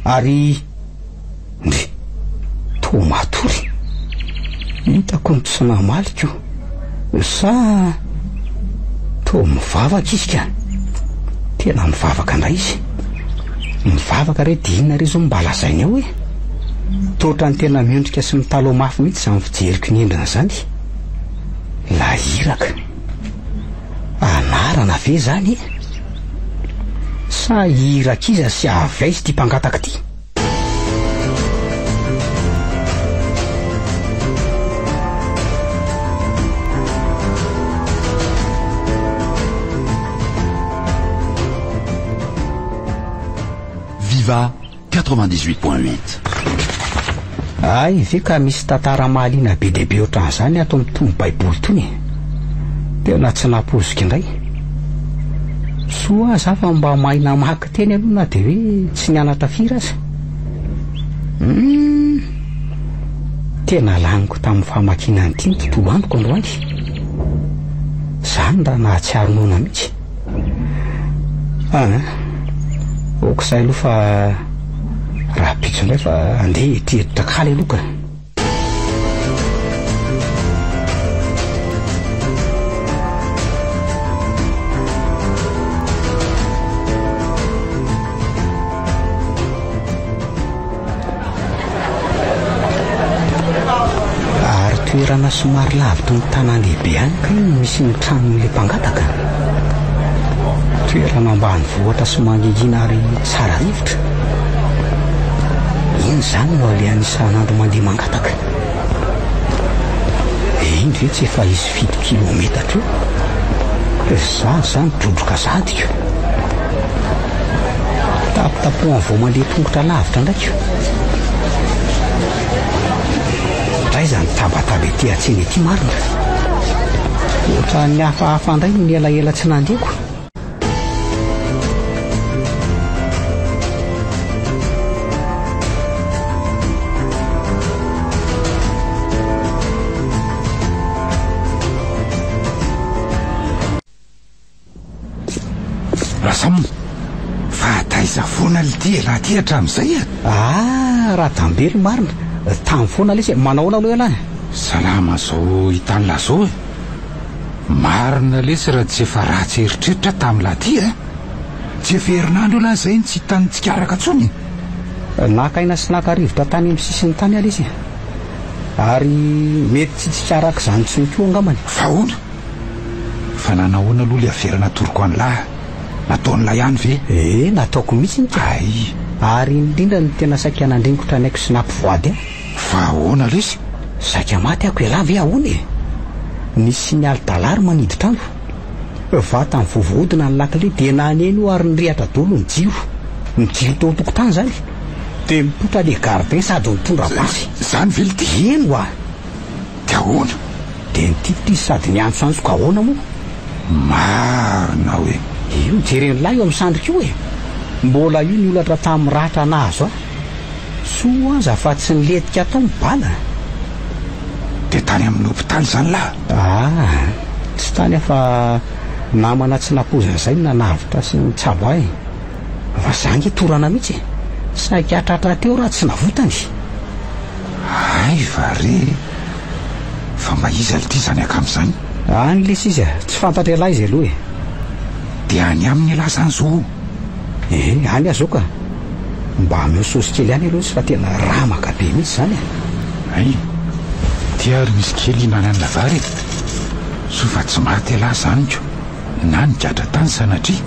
Ary. Ndry! Toa matory. Hitako ny tsy namaly ko. Sa toa mivavaka izy ka. Tena mivavaka indray izy. Mivavaka re dia inona re izao no mba lazainy ao e? Toa ohatran'ny tena miondrika sy mitalaho mafy mihitsy izany fijeriko ny endriny izany. Ilay iraka. Anarana ve izany e? Sa irak'iza sy avy aiza ity mpangataka ity? Viva 98.8. Hay ve ka misy tantara mahaliana be dia be ohatran'izany ato amin'itony baiboly itony e! Tena tsy nampoiziko indray. Soa aza fa mba mahay namaky teny aloha na dia hoe tsy nianatra firy aza. Hum, tena laniko tamin'ny famakiana an'ity ny tontolo androko androany. Izany raha nahatsiaro noana mihitsy. Ah, ok izay aloha fa rahampitso indray fa andeha hieritreritra kaly aloha ka. Ary toerana somary lavitry ny tanàn-dehibe any kay no misy ny tranon'ilay mpangataka. Toerana ambanivohitra sy mangingina ary tsara rivotra. Iny izany no alehany isan'andro mandeha mangataka. Iny ve tsy efa hisy fito kilometatra eo? Izaho izany drodroka zadiko. Tapitapohany vao mandeha tongotra lavitra ndraiky. Aiza ny tabataba ety an-tsena ety marina? Ohatran'ny hafahafa indray ny elaela tsy nandeko. Rasam, fa taiza foana lty elah ty hatramin'izay e? Ah, Radambelo marina, tany foana lesy e, manao ahoana aloha ialahy? Salama zao hitan'lah zao e! Marina lesy raha tsy efa ratsy eritreritra tamin'lah ty e! Tsy efa herinandro elah zay no tsy hitan'ny tsikaraka tsony e! Naka aina sy naka rivotra tany amin'ny sisiny tany aho lesy e! Ary mety tsy hitsikaraka izany intsony koa angambany. Fa ahoana? Fa nanahoana aloha le afera natoroko an'lah? Nataon'lah ihany ve? Eh, nataoko mihitsy ka! Hay! Ary iny indrindra no tena saika nandringotra ny aiko sy nampivoady ahy. Fa ahoana lesy? Saika maty ako ialahy ve ahoana e? Nisy signal d'alarme niditra andro. Vatany vao voahodina ny lakile dia naneno io ary nirehatra daholo ny jiro. Ny jiro teo an-tokotany izany. Dia nipoitra le gardien sady nitondra basy. Izany ve lty? Eny hoa! Dia ahoana? Dia nitifitra izy sady niantsoantso ka ahoana moa? Marina hoe. Io jeren'lah io amin'ny sandriko io e! Mbola io ny holatra tamin'ny ratra nahazo ahy. Soa aza fa tsy nilentika tao ny bala. Dia tany amin'ny hopitaly izany lah? Ah, tsy tany aho fa namana tsy nampoizina izay no nanavotra sy nitsabo ahy. Fa za ange torana mihitsy e! Saika tratra teo raha tsy navotany. Hay va re! Fa mba iza lty izany akama izany? Any lesy izy a! Tsy fantatr'ialahy izy aloha e! Dia any aminy ialahy izany zao? Ee, any aho zao ka! Mba ameo saosy kely ihany aloha izy fa tena ramaka be mihitsy izany e! Hay! Ty ary misy kely hihinanan'la vary e! Soa fa tsy maty ialahy izany ko! Na nigadra tany sanatria.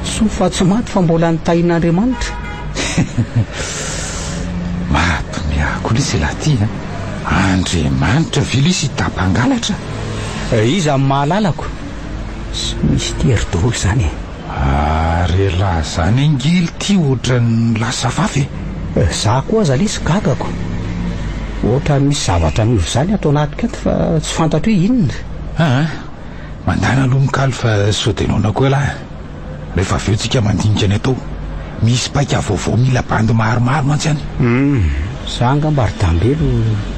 Soa fa tsy maty fa mbola nitahian'Andriamanitra. Mahatony ahy koa lesy ialahy ty a! Andriamanitra ve lesy hita-mpangalatra? Iza no mahalalako? Tsy mistery daholo izany e! Ary ialahy izany ange lty ohatran'ny lasa fafy e! Za koa aza lesy gagako. Ohatran'ny misy zavatra miova izany ato anatiko ato fa tsy fantatro hoe inona. Aa! Mandana aloha mikaly fa sao dia noana koa ialahy. Rehefa avy eo tsika mandinika ny atao. Misy paika vaovao mila bandy maromaro mantsy any. Humm, za angamba ry Dambelo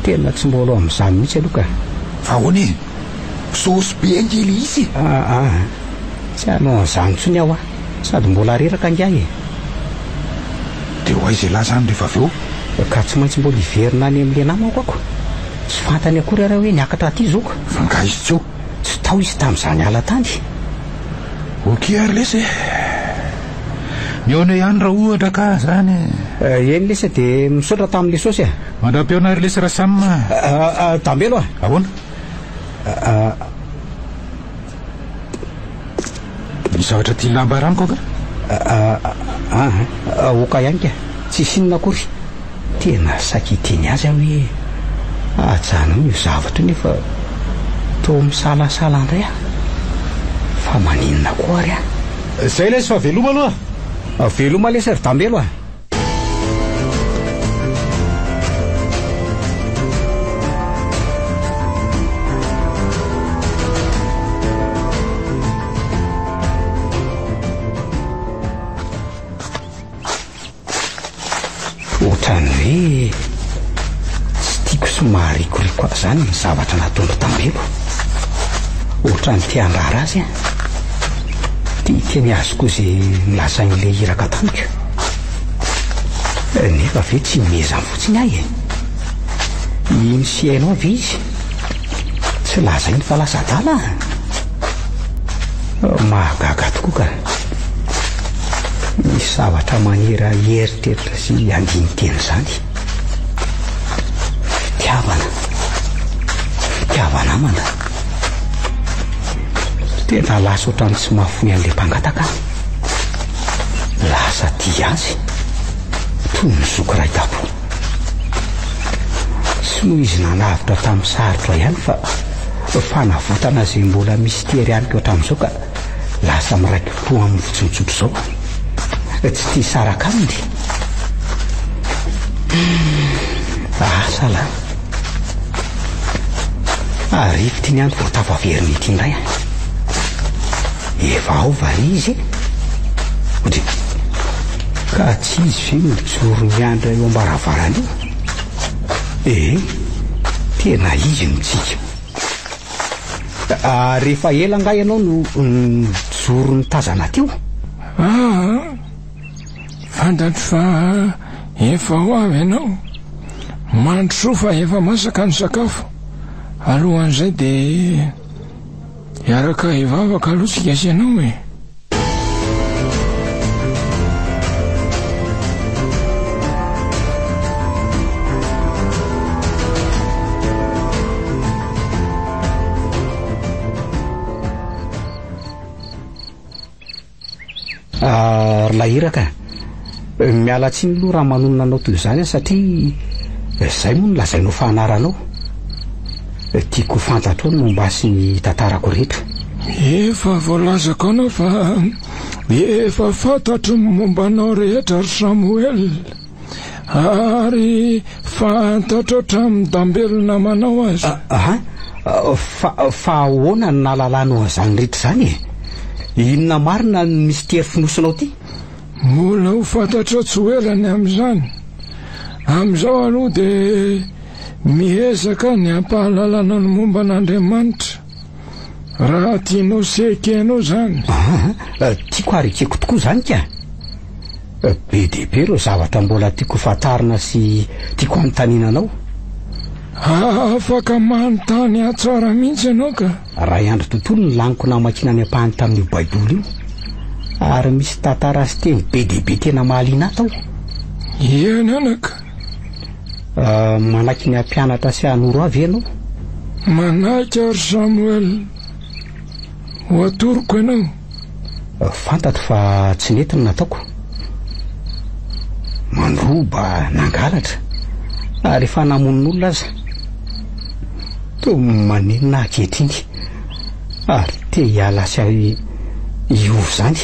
tena tsy mbola ao amin'izany mihitsy aloha ka. Fa ahoana e? Saosy be ange le izy e! Aa, tsy hanao an'izany intsony aho a! Sady mbola reraka angahy e! Dia ho aiza ialahy izany rehefa avy eo? Ka tsy maintsy mbola hiverina any amin'ilay namako ako. Tsy fantany akory ary aho hoe niakatra aty zoko. Fa angaha izy tsy eo? Tsy tao izy tamin'izaho niala tany. Ok ary lesy e! Mihaona ihany raha ohatra ka zany e! Eny lesy e, dia misaotra tamin'ilay saosy e! Mandra-pihaona ary lesy Rasam a! Dambelo a! Ahoana? Misy zavatra tian'i lamba amiko angaha? Aa, oka ihany ka, tsisy inona akory. Tena saika hiteny azy aho hoe ajanony io zavatra io nefa toa misalasala indray aho. Fa maninona koa ary aho? Zay lesy fa veloma aloha. Veloma lesy ry Dambelo a! Maharikoriko ahy izany ny zavatra nataon-dry Tambelo. Ohatran'ny te handrara azy aho. Te hiteny azy koa izay nolazain'ilay iraka tamiko. Nefa ve tsy mihezany fotsiny ahy e? Hino sy hihaino ahy ve izy? Tsy lazainy fa lasa adala aho. Mahagaga tokoa ka. Misy zavatra maniry ahy hieritreritra sy handini-tena izany. Fitiavana. Fitiava-namana. Tena lasa ohatran'ny tsy mahafoy an'ilay mpangataka aho. Lasa tia azy. Toy ny zoky iray tampo. Tsy noho izy nanavotra tamin'ny sarotra ihany fa fanavotana izay mbola misitery amiko hatramin'izao ka lasa miraiki-po aminy fotsiny tsotra izao. Tsy tia hisaraka aminy. Asa lahy. Arivo ity ny andro vao tafaverina ity indray an. Efa ao va re izy e? Odry. Ka tsy izy ve no mijoro miandry eo am-baravarana eo? Ee, tena izy no tsika. Ary efa ela angaha ianao no nijoro nitazana teo? Aa, fantatro fa efa ho avy ianao. Mandrosoa fa efa masaka ny sakafo. Alohan'izay dia hiaraka hivavaka aloha tsika sy ianao e. Ah, ry Lahiraka, miala tsiny aloha raha manonona anao toy izany aho satria izay moa no lazainao fa anaranao. Tiako ho fantatrao ny momba ahy sy ny tantarako rehetra. Efa voalazako anao fa efa fantatro ny momba anao rehetra ry Samoela. Ary fantatro hatramin'ny dambelo namanao aza. Aha, fa, fa ahoana no nahalalanao an'izany rehetra izany e? Inona marina ny mistery fonosinao ity? Mbola ho fantatrao tsy ho ela ny amin'izany. Amin'izao aloha dia miezaka ny hampahalalana ny momba an'Andriamanitra. Raha tianao sy ekenao izany. Aha, tiako ary ekeko tokoa izany ka. Be dia be ireo zavatra mbola tiako ho fantarina sy tiako hanontaniana anao. Afaka manontany ahy tsara mihitsy ianao ka. Iray andro tontolo ny laniko namakiana ny ampahany tamin'io Baiboly io, ary misy tantara sy teny be dia be tena mahaliana ahy tao. Eny anaka. Manaiky ny hampianatra sy hanoro ahy ve ianao? Manaiky aho ry Samuel. Ho atoroko ianao. Fantatro fa tsy nety ny nataoko. Mandroba, nangalatra, ary efa namono olona aza. Toa manenina aho ankehitriny, ary te hiala sy hiova izany.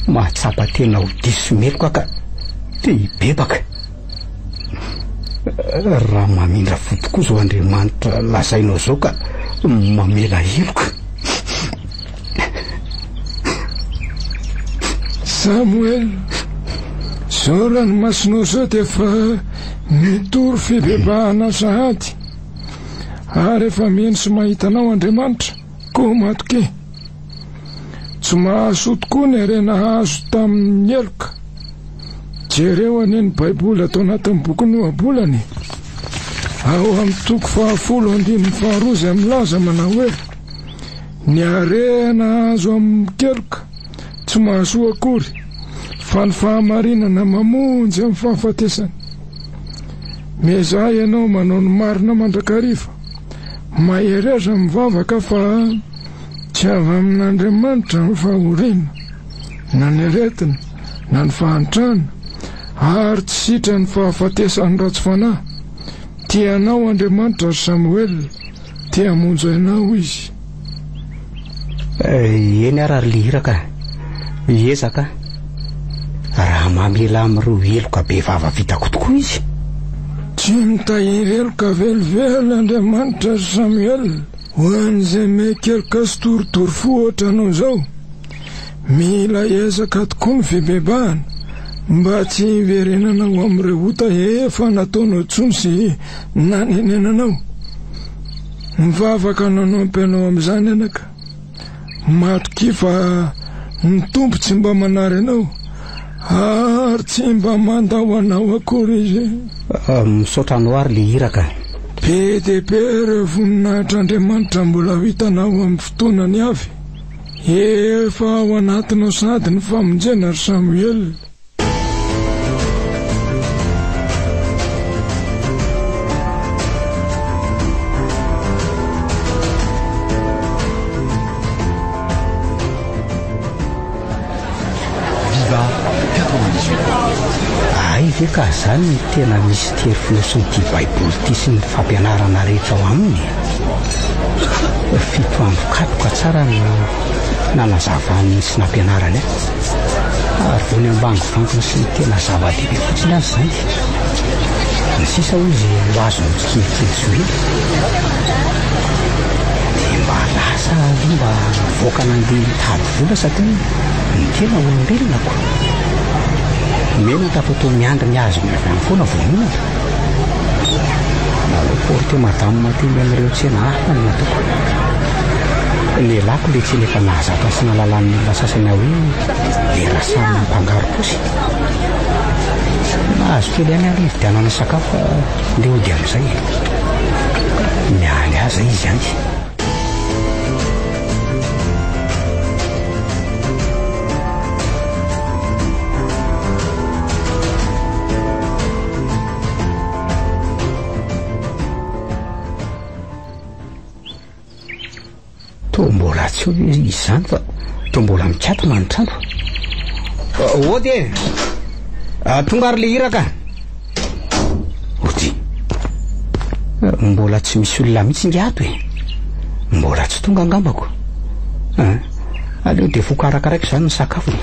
Mahatsapa tena ho diso sy meloka aho ka te hibebaka. Raha mamindra fo tokoa izao Andriamanitra lazainao izao ka mamela heloka. Samoela, izao ranomasonao izao dia efa mitory fibebahana sahady, ary efa mino sy mahita anao Andriamanitra, koa matokia. Tsy mahasoa tokoa ny harena azo tamin'ny heloka. Jereo anie ny Baiboly ato anatin'ny bokin'ny Ohabolana e! Ao amin'ny toko fahafolo andininy faharoa izay milaza manao hoe, Ny harena azo amin'ny keloka tsy mahasoa akory, fa ny fahamarinana mamonjy amin'ny fahafatesana. Miezaha ianao manao ny marina mandrakariva. Mahereza mivavaka fa tsy avy amin'Andriamanitra ny fahoriana. na ny aretina, na ny fahantrana, ary tsy sitran'ny fahafatesan'ny ratsy fanahy. Tia anao Andriamanitra, ry Samoela, te hamonjy anao Izy. Eny ara ry Lehiraka a! Hiezaka aho. Raha mamela amin'ireo heloka bevava vitako tokoa Izy. Tsy mitahiry heloka velively Andriamanitra, ry Samoela, ho an'izay miaiky-keloka sy torotoro fo ohatranao izao. Mila ezaka tokoa ny fibebahana Mba tsy hiverenanao amin'ireo ota efa nataonao intsony sy nanenenanao. Mivavaka nanampy anao amin'izany anaka. Matokia fa ny Tompo tsy mba manary anao ary tsy mba mandao anao akory Izy. Misaotra anao ary le iraka. Be dia be ireo voninahitr'Andriamanitra mbola ho hitanao amin'ny fotoanany avy. Efa ao anatinao sahady ny famonjena ry Samoela. Viva 98. Hay ve ka zany no tena mistery fonosin'ity baiboly ity sy ny fampianarana rehetra ao aminy e? Fito andro katroka tsara no nanazavany sy nampianarany ahy. Ary vao ny ambangovankiny sy ny tena zava-dehibe fotsiny aza izany. Ny sisa hoy izy ho azony tsikelikely tsy ho ela. Dia mba lasa aloha mba nivoaka nandeha nitady vola satria ny tena olombelona ko. Menatra fa toa miandry ny azony avy any foana vao mihinana. Nanao porte madame teny amin'ireo tsena hafa no nataoko. Nialako ilay tsena efa nahazatra sy nahalalan'ny olona sasany ahy hoe le rasamy mpangarom-paosy. Nahazo kely ihany aloha hividianana sakafo fa ndeha hody amin'izay e. Mialy ahy izay izy any. Toa mbola tsy eo izy izany fa toa mbola mikatona ny trano. Ody e! Ah, tonga ary le iraka. Ody. Mbola tsy misy olona mihitsy nge ato e. Mbola tsy tonga angambako. Ah, aleo dia vokarakaraiko izany ny sakafony.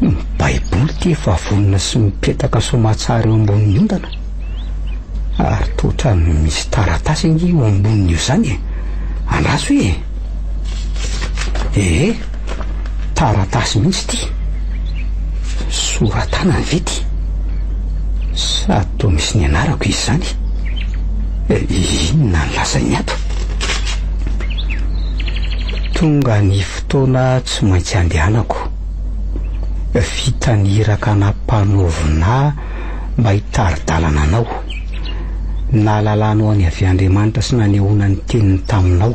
Ny Baiboly ity efa vonona sy mipetaka soamatsara eo ambonin'ny ondana. Ary toa ohatran'ny misy taratasy ange eo ambonin'io izany e. Andraso e. Ee, taratasy mihitsy ity. Soratanana ve ity? Sady toa misy ny anarako izy izany. Inona no lazainy ato? Tonga ny fotoana tsy maintsy andehanako. Vita ny iraka nampanaovina ahy mba hitari-dalana anao. Nahalalanao an'i Yaveh Andriamanitra sy nanehoana ny teniny taminao.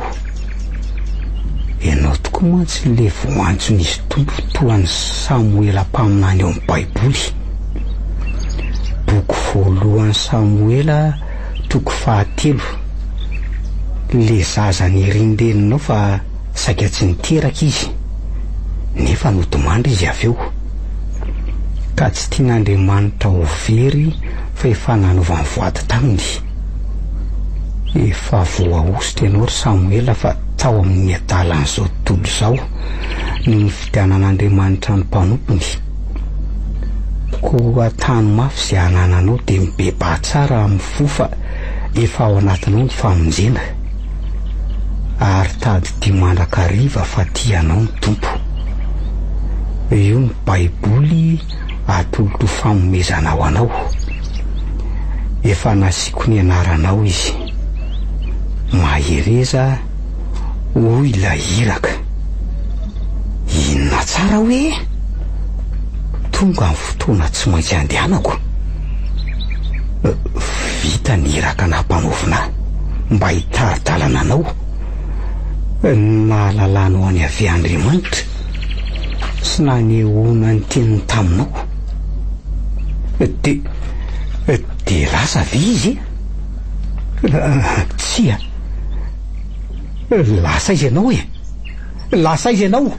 Ianao tokoa mantsy ilay voantson'izy Tompo toa an'i Samoela mpaminany ao amin'ny Baiboly. Boky voalohan'i Samoela toko fahatelo. Ilay zaza nirin-dreninao fa saika tsy niteraka izy, nefa nodimandry izy avy eo. Ka tsy tian'Andriamanitra ho very fa efa nanaovany voady taminy. Efa voahosotra ianao ry Samoela fa tao amin'ny adalan'izao tontolo izao no nifidianan'Andriamanitra ny mpanompony. Koa tano mafy izay anananao dia mibebaha tsara amin'ny fo fa efa ao anatinao ny famonjena. Ary tadidio mandrakariva fa tia anao ny Tompo. Io ny Baiboly atolotro fanomezana ho anao. Efa nasiako ny anaranao izy. Mahereza hoy ilay iraka. Inona tsara hoe? Tonga ny fotoana tsy maintsy andehanako. Vita ny iraka nampanaovina ahy mba hitari-dalana anao. Nahalalanao an'i Yaveh Andriamanitra sy nanehoana ny teniny taminao. Dia, dia lasa ve izy? Tsia. Lasa aiza ianao e? Lasa aiza ianao?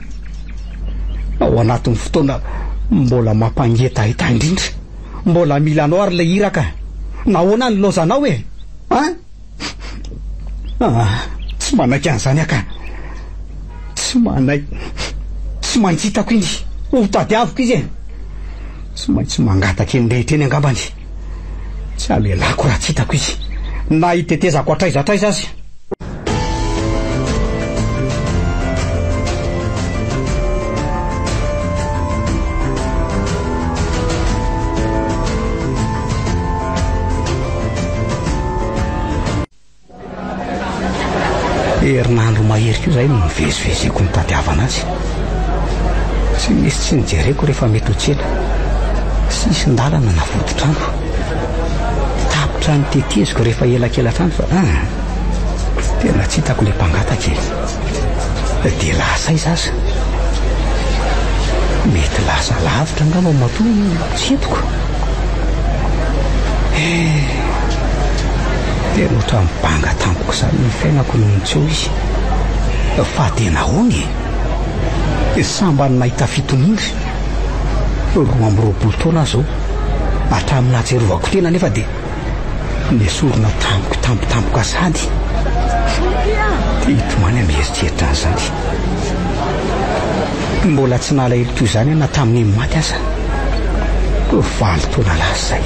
Ao anatin'ny fotoana mbola mampangetaheta indrindra. Mbola mila anao ary ilay iraka. Nahoana no nilaozanao e? An? Ah, tsy manaiky an'izany aho ka. Tsy manaiky. Tsy maintsy hitako iny. Ho tadiaviko izy e. Tsy maintsy mangataka eny rehetra eny angambany. Tsy hamelako raha tsy hitako izy. Na hitetezako hatraiza hatraiza aza. Herinandro mahery koa izay no nivezivezeko nitadiavana azy. Tsy nisy tsy nijereko rehefa mety ho tsena. Sisin-dalana na voditrano. Tapitra niteteziko rehefa elakelantrano fa ah, tena tsy hitako ilay mpangataka e. Dia lasa aiza aza? Mety lasa lavitra angamba matoa tsy hitako. Eh, tena ohatran'ny banga tampoka izany ny fiainako nony tsy eo izy. Fa dia nahoana e? Sambany nahita fitoniana. 22 taona aho izao. Hatramin'ny nahatsiarovako tena anefa dia nesorina tamiko tampotampoka sady. Te hitomany aho mieritreritra an'izany. Mbola tsy nalahelo toy izany aho na tamin'ny maty aza. 8 taona lasa izay.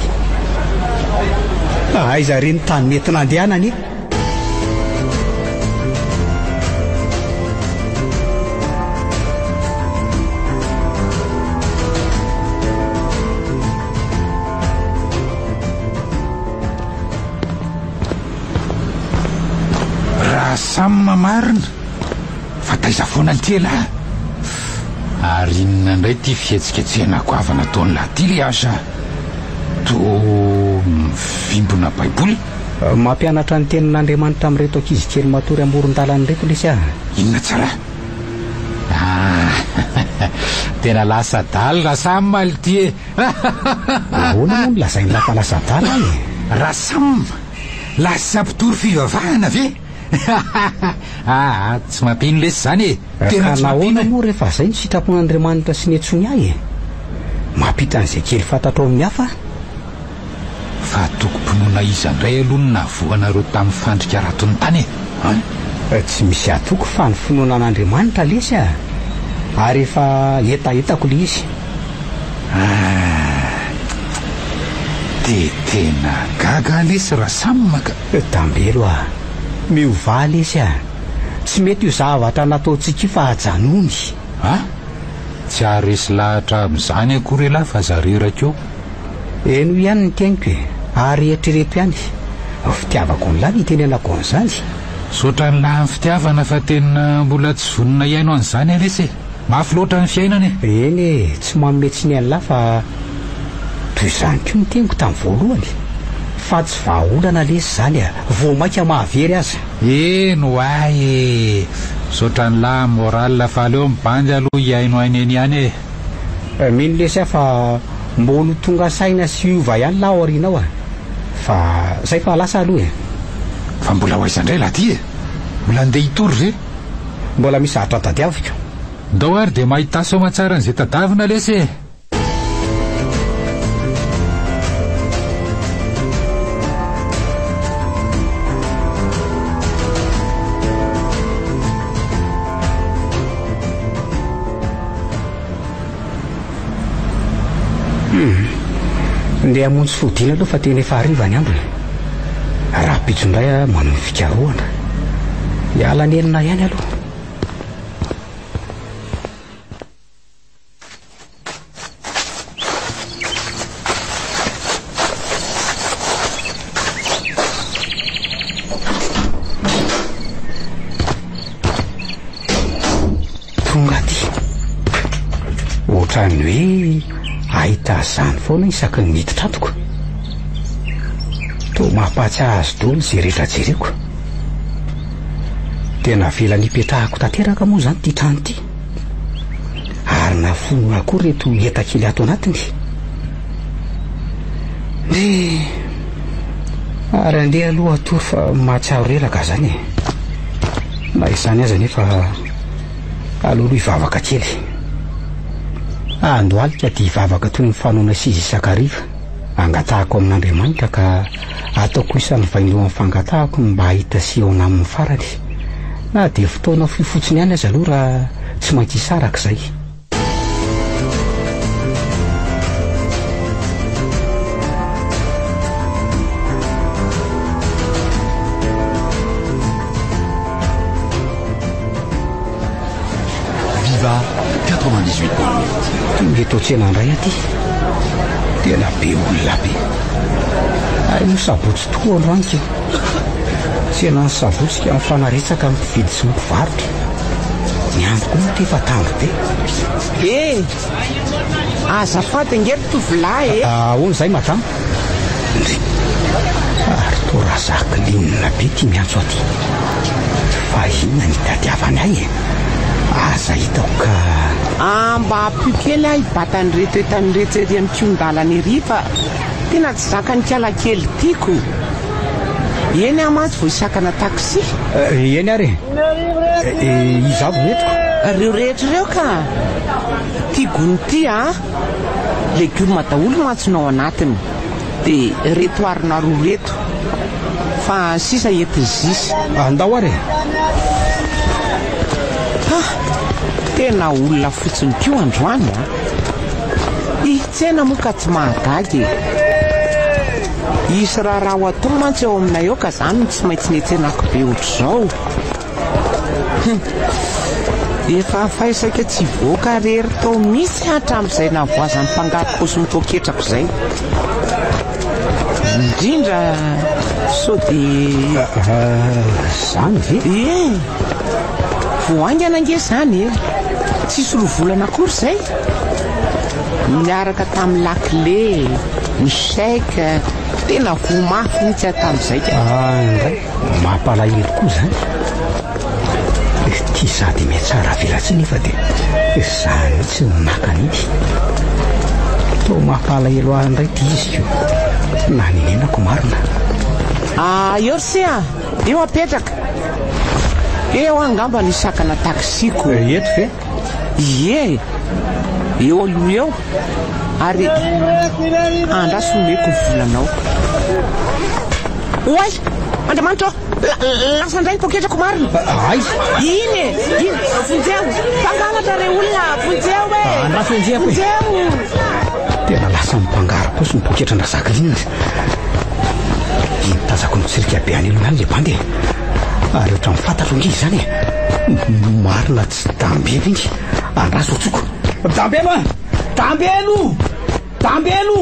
Aiza re ny tany mety nandehanana e? Raha samy mamarina fa taiza foana ity elah? Ary inona indray ity fihetsiketsehana goavana ataon'lah ity le asa? Toa mivimbina baiboly? Mampianatra ny tenin'Andriamanitra amin'ireto ankizy kely matory amoron-dalana ireto lesy ah. Inona tsara? Ah, tena lasa adala Rasam ity e. Ahoana moa no lazain'i fa lasa adala e? Rasam, lasa mpitory fivavahana ve? Ah, tsy mampino lesy izany e. Tena Ka tsy mampino nahoana e. moa rehefa izay no sitrapon'Andriamanitra sy niantsoany ahy e? Mampita an'izay kely fantatrao amin'ny hafa aho. Fa tokom-pinoana iza indray aloha no nahavoa anareo tamin'ny fandrika raton'ny tany e? An? Tsy misy atoko fa ny finoana an'Andriamanitra lesy a! Ary efa hetahetako le izy. Ah! Dia tena gaga aho lesy Rasam ka! Dambelo a! Miovà lesy a! Tsy mety io zavatra nataontsika io fa ajanony! An? Tsy haharesy lahatra amin'izany akory ialahy fa aza reraka eo. Henoy ihany ny teniko e, ary eritrereto ihany. Fitiavako an'lah ny itenenako an'izany. Misaotra an'lah amin'ny fitiavana fa tena mbola tsy vonona hihaino an'izany aho lesy e. Mafy loatra ny fiainana e. Eny e, tsy manome tsiny an'lah fa toy izany koa ny teniko tamin'ny voalohany. Fa tsy vahaolana lesy izany a, vao mainka mahavery aza. Eny ho'ahy e! Misaotra an'lah amin'ny moral fa aleo ny bandy aloha hihaino aina eny ihany e. Mino lesy aho fa mbol ho tonga saina sy hiova ihany lah aoriana ao a! Fa zay fa lasa aloha e! Fa mbola ho aiza indray lah ty e? Mbola handeha hitory ve? Mbola misy zavatra tadiaviko. Ndao ary dia mahità soamatsara an'izay tadavina lesy e! Hum. Ndeha hamonjy fodiana aloha fa tena efa hariva ny andro e. Rahampitso indray aho manohy ny fikarohana. Hiala nenina ihany aloha. Tonga aty. Ohatran'ny hoe ahita izany foana isaky ny miditra ato ko. Toa mampahatsiahy azy daholo izay rehetra jereko. Tena avela nipetrahako tanteraka moa izany ity trano ity. Ary nafono akoa ireto enta-kely ato anatiny. Ndry! Ary andeha aloha hatory fa mahatsiaro reraka zany e. Na izany aza anefa aleo aloha hivavaka kely. Andohalika dia hivavaka toy ny fanaonay s'izy isan-kariva. Angatahako amin'Andriamanitra ka ataoko isan'ny vaindohan'ny fangatahako ny mba hahita sy hihaona aminy farany. Na dia fotoana fohy fotsiny ihany aza aloha raha tsy maintsy hisaraka izay. Viva 98.8. Tonga eto an-tsena indray aty. Tena be olona be. Hay moa sabotsy tokoa androany ka. Tsenan'ny sabotsy ka mifanaretsaka ny mpividy sy ny mpivarotra. Ny andro koa moa efa tandro be. Eh! Azafady ange ry tovolahy e! Ahoana izay madama? Ndry! Ary toa Razakilinina be ity miantso aty. Fa inona no itadiavany ahy e? Aza hitako ka. Ah, mba ampio kely aho hibata an'ireto entana ireto ery amin'ny kihon-dalana ery fa tena tsy zakan'ny kialakely tiako. Eny aho mantsy vao hisakana taxi. Eny ary e. Iza avy no entiko? Ireo rehetra ireo ka. Ity gony ity a. Legioma daholo mantsy no ao anatiny. Dia ireto harona roa ireto. Fa ny sisa entin'i Zisy. Andao ary e. Ha! Tena olona fotsiny koa androany a. Ih, tsena moa ka tsy mahagaga e. Hisy raharaha ho atao mantsy ao aminay ao ka zany no tsy maintsy nietsenako be ohatr'izao. Hum. Efa faisaka tsy hivoaka rery tao mihitsy hatramin'izay navoazan'ny mpangaro-paosy ny poketrako izay. Indrindra sao dia... Zany ve? Ie. Vao haingana ange izany e. Tsisy roa volana akory izay. Niaraka tamin'ny lakile, ny chèque, tena voa mafy mihitsy aho tamin'izay ka. Ah, indray, mampalahelo koa izany. Ity sady mihatsara velatsihy nefa dia izaho mihitsy no naka an'iny. Toa mampalahelo ahy indray ity izy ko. Nanenenako marina. Ah, eo ry se a! Eo apetraka. Eo angamba ny sakana taxi-ko. Eto ve? Ie, eo aloha eo. Ary andraso omeko ny volanao. Oay! Andriamanitra ô! Lasa indray ny poketrako marina. Aiza? Iny e! Iny! Vonjeo! Mpangalatra re olona! Vonjeo e! Andraso enjehako e! Vonjeo! Tena lasan'ny mpangaro-paosy ny poketran-dRazakilinina. Iny tazako mitsirika be any aloha any ilay bandy e! Ary ohatran'ny fantatro ange izany e! Marina tsy Dambelo iny! Andraso antsoko! Dambelo a! Dambelo! Dambelo!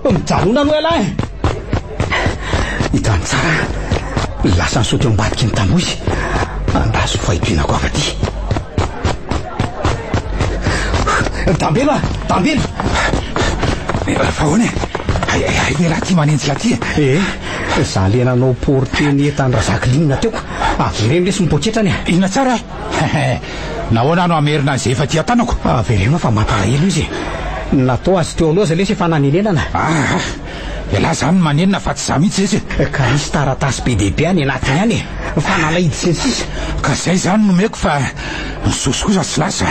Mijanona aloha ialahy e! Hitany tsara aho. Lasa nisaoty eo ambadiky ny tamboho izy. Andraso fa hidinako avy aty. Dambelo a! Dambelo! Fa ahoana e? Hay hay lehilahy ity manenjika aty e! Eh, za le nanao porte ny entan'i Razakilinina teo. Avereno lesy ny poketrany e! Inona tsara? Nahoana aho no hamerina an'izay efa aty an-tanako? Avereno fa mampalahelo izy e! Natao azy teo aloha aza lesy efa nanenenana. Aa! Ialahy izany no manenina fa tsy izaho mihitsy lesy e! Ka misy taratasy be dia be any anatiny any e! Fanalahidy sy ny sisa. Ka izay izany no omeko fa ny sosy kosa tsy lasa.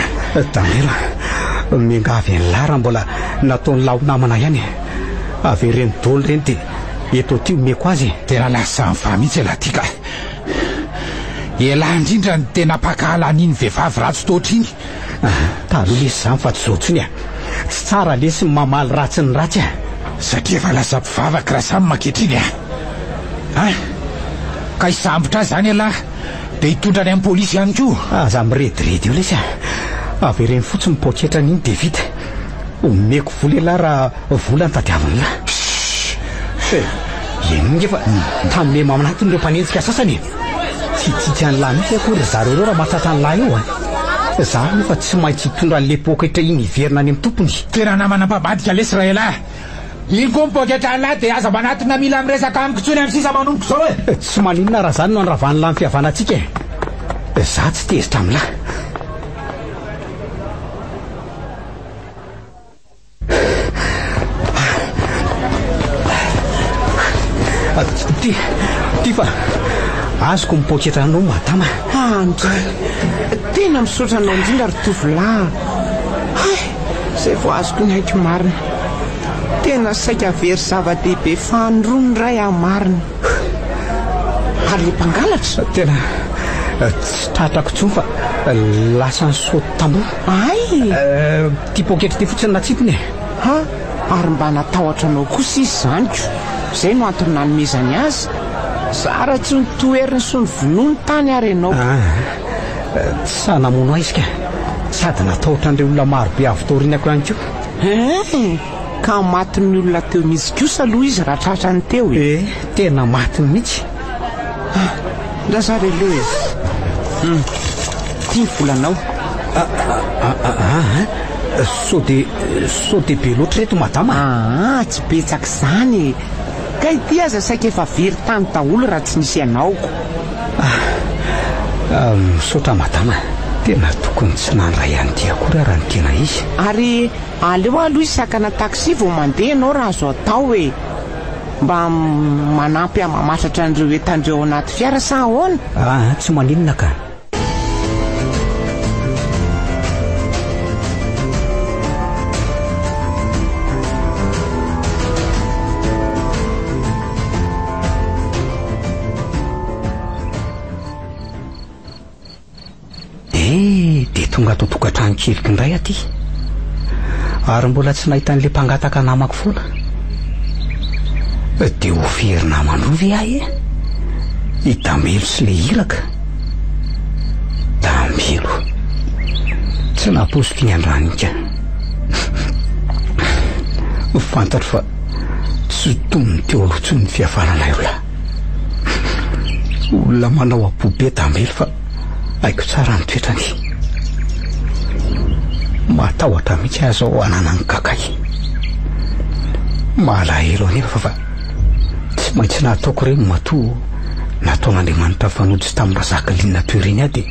Daniel a! Miangavy an'lah raha mbola nataon'lah ho namana ihany e! Avereno daholo ireny dia eto aty omeko azy e! Tena lasa mivaha mihitsy ialahy ity ka! Ialahy indrindra no tena mpankahala an'iny vehivavy ratsy toatra iny. Taloha lesy izany fa tsy izao intsony e! Tsy tsara lesy ny mamaly ratsy ny ratsy e! Satria efa lasa mpivavaka Rasamy ankehitriny a! An! Ka hisambotra azy izany ialahy dia hitondra any amin'ny polisy ihany koa. Aza mirediredy eo lesy a! Avereno fotsiny ny poketrany iny dia vita. Omeko vola ialahy raha vola no tadiavin'lah. Pssss! Eny nge fa tamy manatona ireo mpanenjika sasany e! Tsy hitsitsy an'lah mihitsy akory ry zareo ireo raha mahatratra an'lah eo a! Za anefa tsy maintsy hitondra an'le poketra iny hiverina any amin'ny tompony. Tena namana mpamadika lesy raelah! Iny koa ny poketran'lah dia aza manatona mila miresaka amiko intsony amin'ny sisa manomboka izao e! Tsy maninona raha zany no andravan'lah ny fihavanantsika e! Za tsy tezitra amin'lah. Ty, ty fa azoko ny poketranao madama. Andry, tena misaotra anao indrindra ry tovolahy. Hay, izay vao azoko ny aiko marina. Tena saika very zava-dehibe fanindroany indray aho marina. Ary ilay mpangalatra? Tena tsy tratrako intsony fa lasa nisaoty tamboho. Hay! Ity poketra ity fotsiny natsipiny e! Ha! Ary mba natahotra anao kosa izy izany ko! Izay no antony nanomezany azy. Zara tsy notoheriny sy novonoiny tany ary ianao. Ah! Tsy sahy namono ahy izy ka! Sady natahotra an'ireo olona maro be avy taorianako ihany koa. Hein! Ka matin'ny olona teo mihitsy kosa aloha izy raha tratrany teo e! Eh! Tena matiny mihitsy! Lazare aloha e. Hum. Ty ny volanao. Ah, ah, ah, ah. Sao dia sao dia be loatra ireto madama? Ah, tsy betsaka izany e. Ka ity aza saika efa very tany daholo raha tsy nisy anao ko. Ah, misaotra madama. Tena tokony tsy nandray an'ity akory aho raha ny tena izy. Ary aleo aloha hisakana taxi vao mandeha ianao raha azo atao e. Mba manampy ahy mamatratra an'ireo entana ireo ao anaty fiara sa ahoana? Ah, tsy maninona ka. Eh, dia tonga ato an-tokantrano keliko indray aty. Ary mbola tsy nahita an'ilay mpangataka namako foana. Dia ho very naman-droa ve aho e? I Dambelo sy ilay iraka. Dambelo. Tsy nampoiziko iny androany iny ka. Fantatro fa tsy toy ny teo aloha intsony ny fihavananay roa lahy. Olona manao am-po be Dambelo fa haiko tsara ny toetrany. Matahotra mihitsy aho izao hananany kakay. Malahelo anefa fa tsy maintsy nataoko ireny matoa nataon'Andriamanitra fanojo tamin'i Razakilinina toy ireny aho dia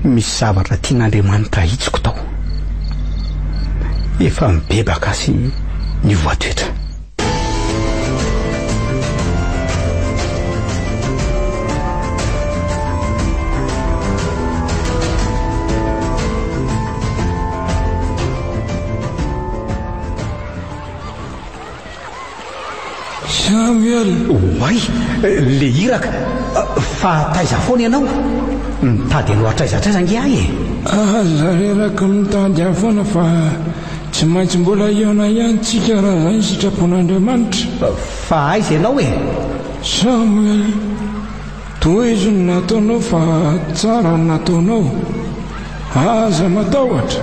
misy zavatra tian'Andriamanitra ahitsiko tao. Efa mibebaka sy niova toetra. Samuel! Oay! Le iraka! Fa taiza foana ianao? Mitady anao hatraiza hatraiza ange aho e! Aza reraka mitady ahy foana fa Tsy maintsy mbola hihaona ihany tsika raha izay ny sitrapon'Andriamanitra. Fa aiza ianao e? Samuel, tohizo ny nataonao fa tsara ny nataonao. Aza matahotra.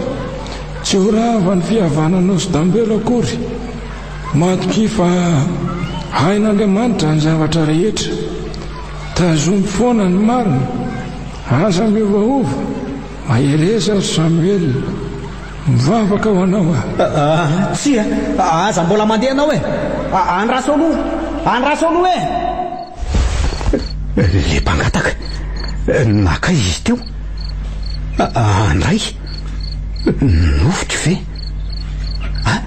Tsy ho rava ny fihavananao sy Dambelo akory. Matokia fa hain'Andriamanitra ny zavatra rehetra. Tazomy foana ny marina. Aza miovaova. Mahereza ry Samuel. Mivavaka ho anao aho. Tsia, aza mbola mandeha ianao e! Andraso aloha, andraso aloha e! Le mpangataka, naka izy teo. Andray, nofiko ve? A,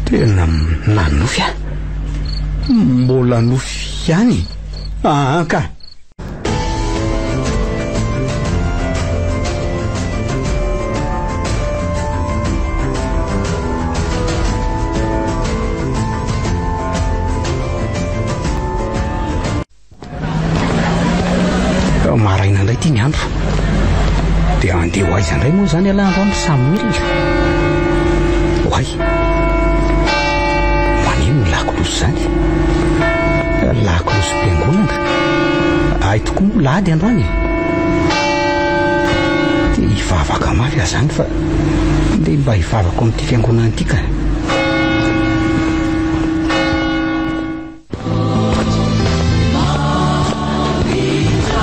tena nanofy aho. Mbola nofy ihany. Aa ka. Maraina indray ity ny andro. Dia andeha ho aiza indray moa izany ialahy androany ry Samuel? Oay! Maneno ny lakolosy izany? Lakolosim-piangonana? Hay tokoa moa lahady androany e! Te hivavaka mafy aho izany fa ndeha mba hivavaka ao amin'ity fiangonana ity ka.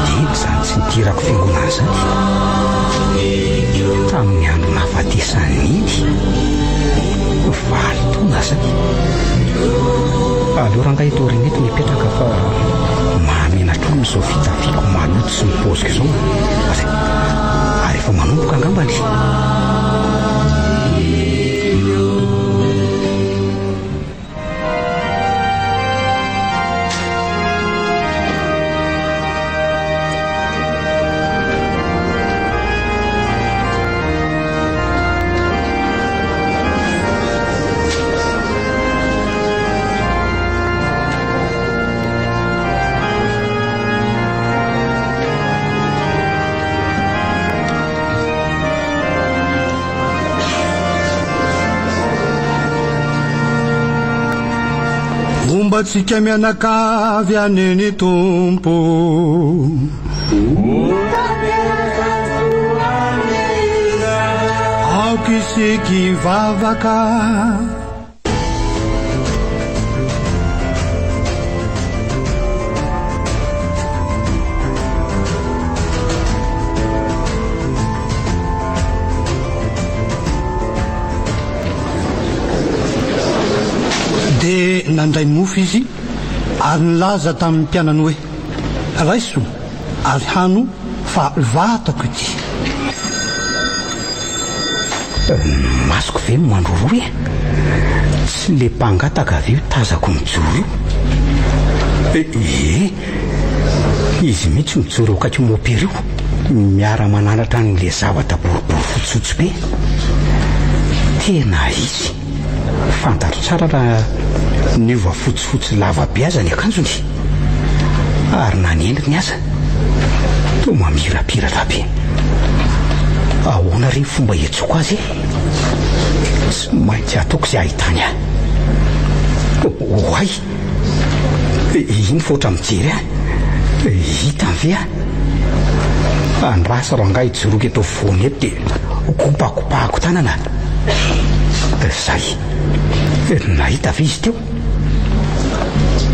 Dimy izany tsy nidirako fiangonana izany. Tamin'ny andro nahafatesan'i Neny. Valo taona izay. Aleo rangahy eto aoriana eto mipetraka fa mahamenatra olona izao fitafiako maloto sy ny paoziko izao. Ary, ary efa manomboka angambany. Homba antsika mianakavy anie ny Tompo. Aoka isika hivavaka. nandray ny mofo Izy ary nilaza tamin'ny mpianany hoe, Raiso ary hano fa vatako ity. Ny masoko ve no mandroroa e? Tsy le mpangataka ve io tazako mijoro io? Ie, izy mihitsy mijoro eo akaiky mopera io, miara-mananatra an'le zavatra boribory fotsifotsy be. Tena izy. Fantatro tsara raha niova fotsifotsy lava be aza ny akanjony, ary na ny endriny aza toa mamirapiratra be. Ahoana re ny fomba hiantsoako azy e? Tsy maintsy ataoko izay ahitany ahy. Oay! Iny fa ohatran'ny mijery ahy. Hitany ve aho? Andraso rangahy hijoroako eto afovoany eto dia hokopakopahako tanana. Zay. Nahita ve izy teo?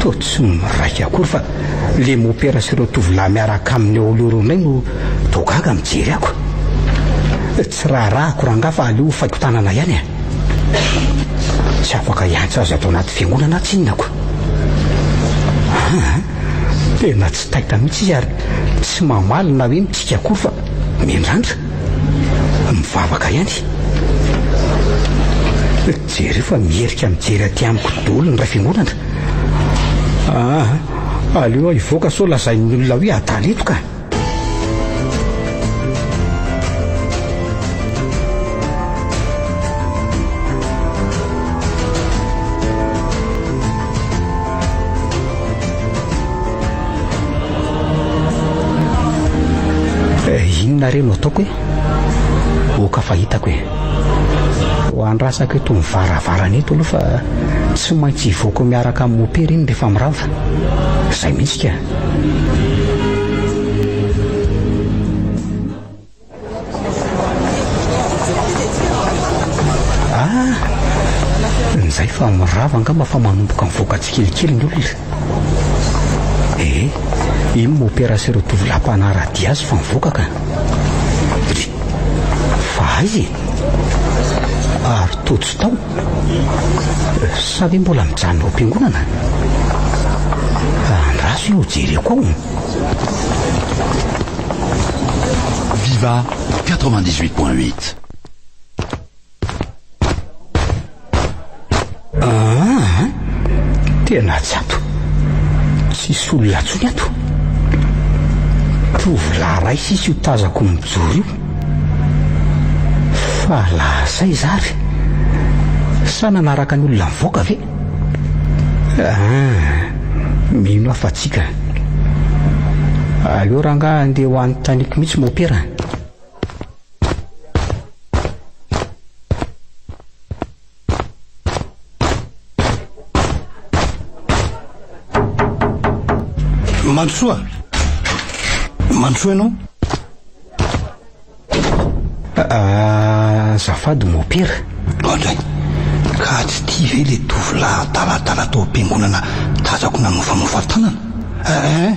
Toa tsy miraika akory fa le mopera sy ireo tovolahy miaraka aminy eo aloha ireo indray no toa gaga mijery ako. Tsy raharahako rangahy fa aleo hofaiko tanana ihany e. Tsy afaka hiantso azy ato anaty fiangonana aho tsinona ko. Aa, tena tsy taitra mihitsy izy ary tsy mamaly na hoe mitsiky akory fa miandrandra. Mivavaka ihany. Jereo fa miherika mijery aty amiko daholo ny ray fiangonana. Aa, aleo aho hivoaka sao lazain'ny olona hoe adala eto ka. Eh, inona re no ataoko e? Oka fa hitako e. Ho andrasako eto ny varavarana eto aloha fa tsy maintsy hivoaka miaraka amin'ny mopera iny rehefa mirava. Izay mihitsy ka. Ah! Njay fa mirava angamba fa manomboka mivoaka tsikelikely ny olona. Eh, iny mopera sy ireo tovolahy mpanara-dia azy fa mivoaka ka. Dry, fa aiza e? Ary toa tsy tao. Sa ve mbola mijanona ao am-piangonana? Andraso io jereko ao. Viva 98.8. Ah, tena tsy ato. Tsisy olona intsony ato. Tovolahy iray sisa io tazako mijoro io. Fa lasa aiza ary? Sa nanaraka ny olona nivoaka ve? Ah, mino aho fa tsy ka. Aleo rangahy andeha ho anontaniako mihitsy mopera. Mandrosoa! Mandrosoa ianao! Azafady mopera. Oadray! Ka tsy ity ve le tovolahy adaladala tao am-piangonana tazako nanofanofa tanana? Eh,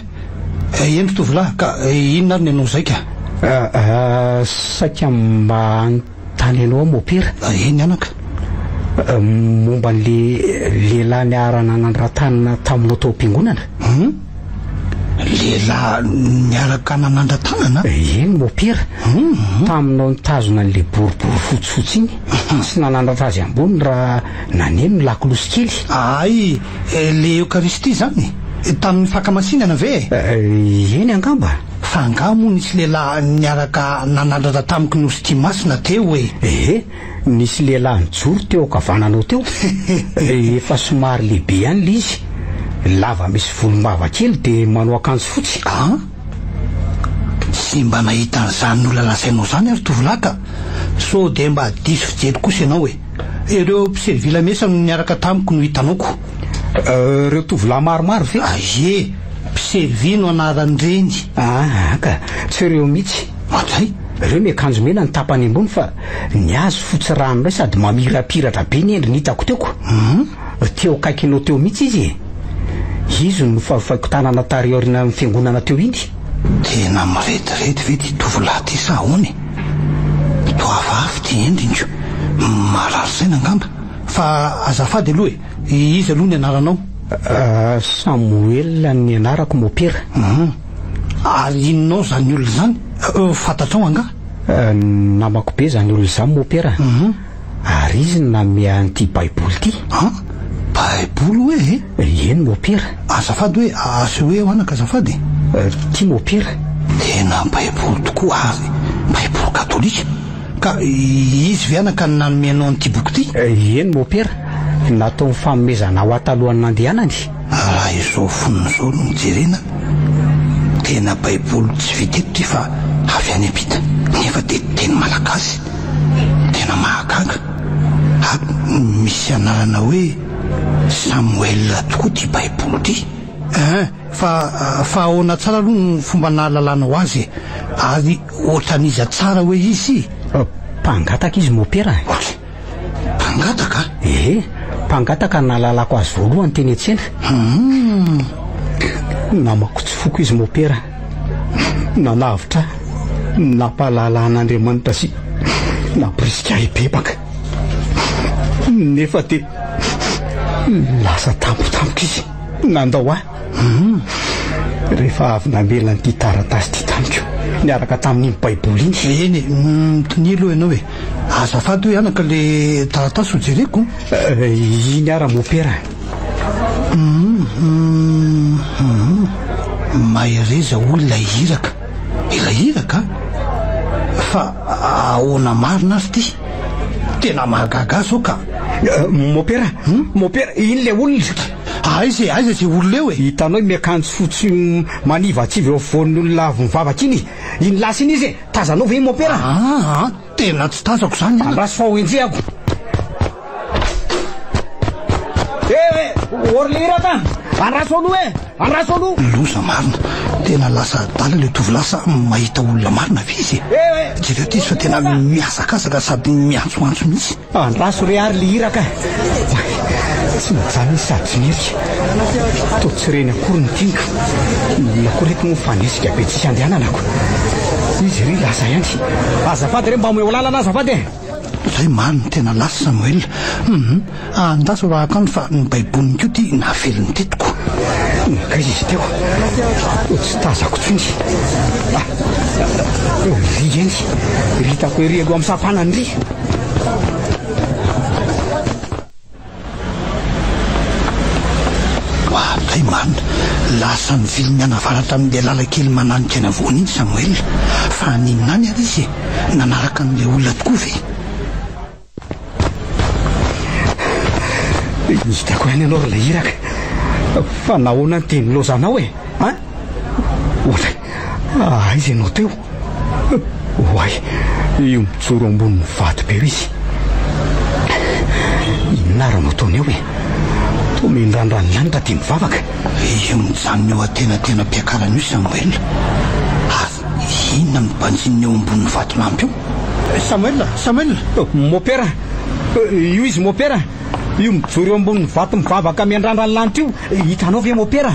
eh, eny ry tovolahy, ka inona ary ny anao izay ka? Saika mba hanontany anao aho mopera. Eny anaka. Momba an'le lehilahy niara-nanandra-tanana taminao tao am-piangonana. Hum? Lehilahy niaraka nanandra-tanana? Eny mopera. Taminao nitazona an'le boribory fotsifotsy iny sy nanandratra azy ambony raha naneno ny lakolosy kely. Hay, le Eokaristia izany? Tamin'ny fankamasinana ve e? Eny angamba. Fa angaha moa nisy lehilahy niaraka nanandratra tamiko ny Ostia Masina teo e? Ehe. Nisy lehilahy nijoro teo ankavananao teo. Efa somary lehibe ihany ilay izy. Lava misy volombava kely dia manao akanjo fotsy. An? Tsy mba nahita an'izany olona lazainao izany aho ry tovolahy ka! Sao dia mba diso fijery kosa ianao e! Ireo mpiservy lamesa no niaraka tamiko no hitanao ko! Ireo tovolahy maromaro ve? Ie! Mpiservy no anaran'ireny. Aa ka! Tsy ireo mihitsy. Ohatray! Ireo miakanjo mena ny tapany ambony fa ny azy fotsy ranoray sady mamirapiratra be ny endriny hitako teo ko. Teo akaikinao teo mihitsy izy e! Izy no nofahofaiko tanana tary aorianan'ny fiangonana teo iny. Tena mirediredy ve ity tovolahy ity sa ahoana e? Toa hafahafa ity endriny ko! Marary saina angamba. Fa azafady aloha e! Iza aloha ny anaranao? Samoela ny anarako mopera. Ary inona ao izany olona izany? Fantatrao angaha? Namako be izany olona izany mopera. Ary izy no nanome ahy an'ity baiboly ity. An? Baiboly hoe e? Eny mopera. Azafady hoe asehoy eo anaka azafady e. Ity mopera. Tena baiboly tokoa ary baiboly katolika. Ka izy ve anaka no nanome anao an'ity boky ity? Eny mopera. Nataony fanomezana ho ahy talohan'ny nandehanany. Raha izao fonony izao no jerena, tena baiboly tsy vita eto ity fa avy any am-pita, nefa dia teny malagasy. Tena mahagaga. Ary misy anarana hoe Samoela tokoa ity baiboly ity. Ein, fa fa ahoana tsara aloha no fomba nahalalanao azy e? Ary ohatran'iza tsara hoe izy? Mpangataka izy mopera e. Ok. Mpangataka? Ee, mpangataka no nahalalako azy voalohany teny an-tsena. Hum. Namako tsy foko izy mopera. Nanavotra ahy, nampahalala an'Andriamanitra sy nampirisika ahy hibebaka. Nefa dia lasa tampotampoka izy nandao ahy. Rehefa avy namela an'ity taratasy ity tamiko niaraka tamin'iny Baiboly iny. Eny e, mitonia aloha ianao e. Azafady hoy anaka le taratasy ho jereko. Iny ara mopera. Mahereza hoy ilay iraka. Ilay iraka? Fa ahoana marina ary ity? Tena mahagaga ahy zao ka. Mopera, mopera, iny le olona. Aiza e, aiza izay olona eo e? Hitanao iny miakanjo fotsy manivatsivy eo afovoan'ny olona avy mivavaka iny e? Iny lasa iny izy e? Tazanao ve iny mopera? Aa, tena tsy tazako izany an! Andraso fa ho enjehako. Eh, eh, Orly iraka! Andraso aloha e! Andraso aloha! Loza marina! Tena lasa adala ilay tovolahy sa mahita olona marina ve izy e? Eh, eh! Jereo ity izy fa tena mihazakazaka sady miantsoantso mihitsy. Andraso re ary le iraka! Oay, tsy mijanona izy sady tsy mihetsika. Toa tsy reny akory ny teniko. Inona koa reto moa mifanesika be tsisy andehananako. Izy ry lasa ihany. Azafady re mba omeo lalana azafady e! Zay marina tena lasa Samoela. Hum andraso raha akany fa ny baiboliny koa ty navelony teto ko. Nankaiza izy teo? Toa tsy tazako intsony. Ah, ry eny, ry hitako ery aloha amin'ny sampanany ry. Oadray marina, lasa nivily nianavaratra amin'ilay lalan-kely mananika ny havoana iny Samoela. Fa haninona any ary izy e? Nanaraka an'ilay olona tokoa ve? Hitako ihany ianao ry ilay iraka. Fa nahoana no dia nilaozanao e? An? Oadray, aiza ianao teo? Oay, io mijoro ambonin'ny vato be io izy. Inona ary no ataony eo e? Toa miandrandra ny lanitra dia mivavaka. Io mijanona eo antenatenam-piakarana io Samoela. Ary inona no banjininy eo ambonin'ny vatolampy eo? Samoela, Samoela! Mopera! Io izy mopera! Io mijoro eo ambonin'ny vato mivavaka miandrandra ny lanitra io, hitanao ve mopera?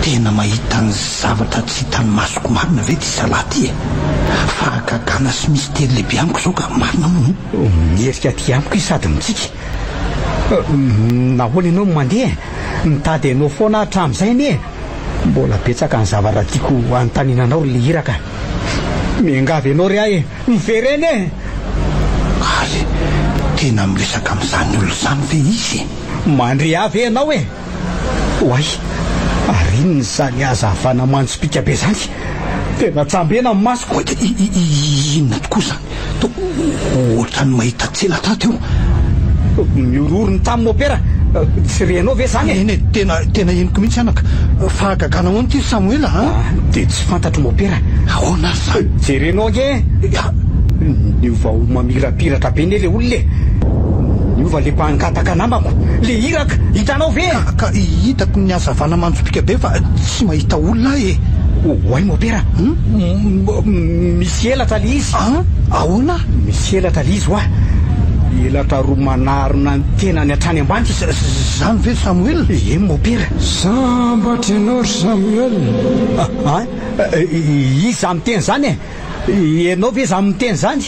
Tena mahita ny zavatra tsy hitan'ny masoko marina ve ity zalahy ity e? Fahagagana sy mistery lehibe amiko izao ka, marina moa no. Miherika aty amiko izy sady mitsiky. Nahoana ianao no mandeha e? Mitady anao foana aho hatramin'izay anie e! Mbola betsaka ny zavatra tiako hanontaniana anao ry Lehiraka a! Miangavy anao re aho e! Miverena e! Ary tena miresaka amin'izany olona izany ve izy e? Mandre ahy ve ianao e? Oay! Ary inona izany hazavana manjopiaka be izany? Tena jambena ny masoko. Oay! Inona tokoa izany? Toa ohatran'ny mahita tselatra ato eo. Mihorohoro ny tany mopera. Tsy renao ve izany e? Eny e, tena tena henoko mihitsy anaka. Fahagagana ahoana ity ry Samoela a? Dia tsy fantatro mopera. Ahoana ary izany? Jerenao ange e! Niova ho mamirapiratra be anie ilay olona e! Niova ilay mpangataka namako, ilay iraka, hitanao ve e? Ka hitako ny hazavana manjopiaka be fa tsy mahita olona aho e! Oay mopera, misy elatra ilay izy. An? Ahoana? Misy elatra ilay izy hoa. Elatra roa manarona ny tenany hatrany ambany. Izany ve Samuel? Eny mopera. Sambatra ianao ry Samuel. An? Iza miteny izany e? Ianao ve izany miteny izany?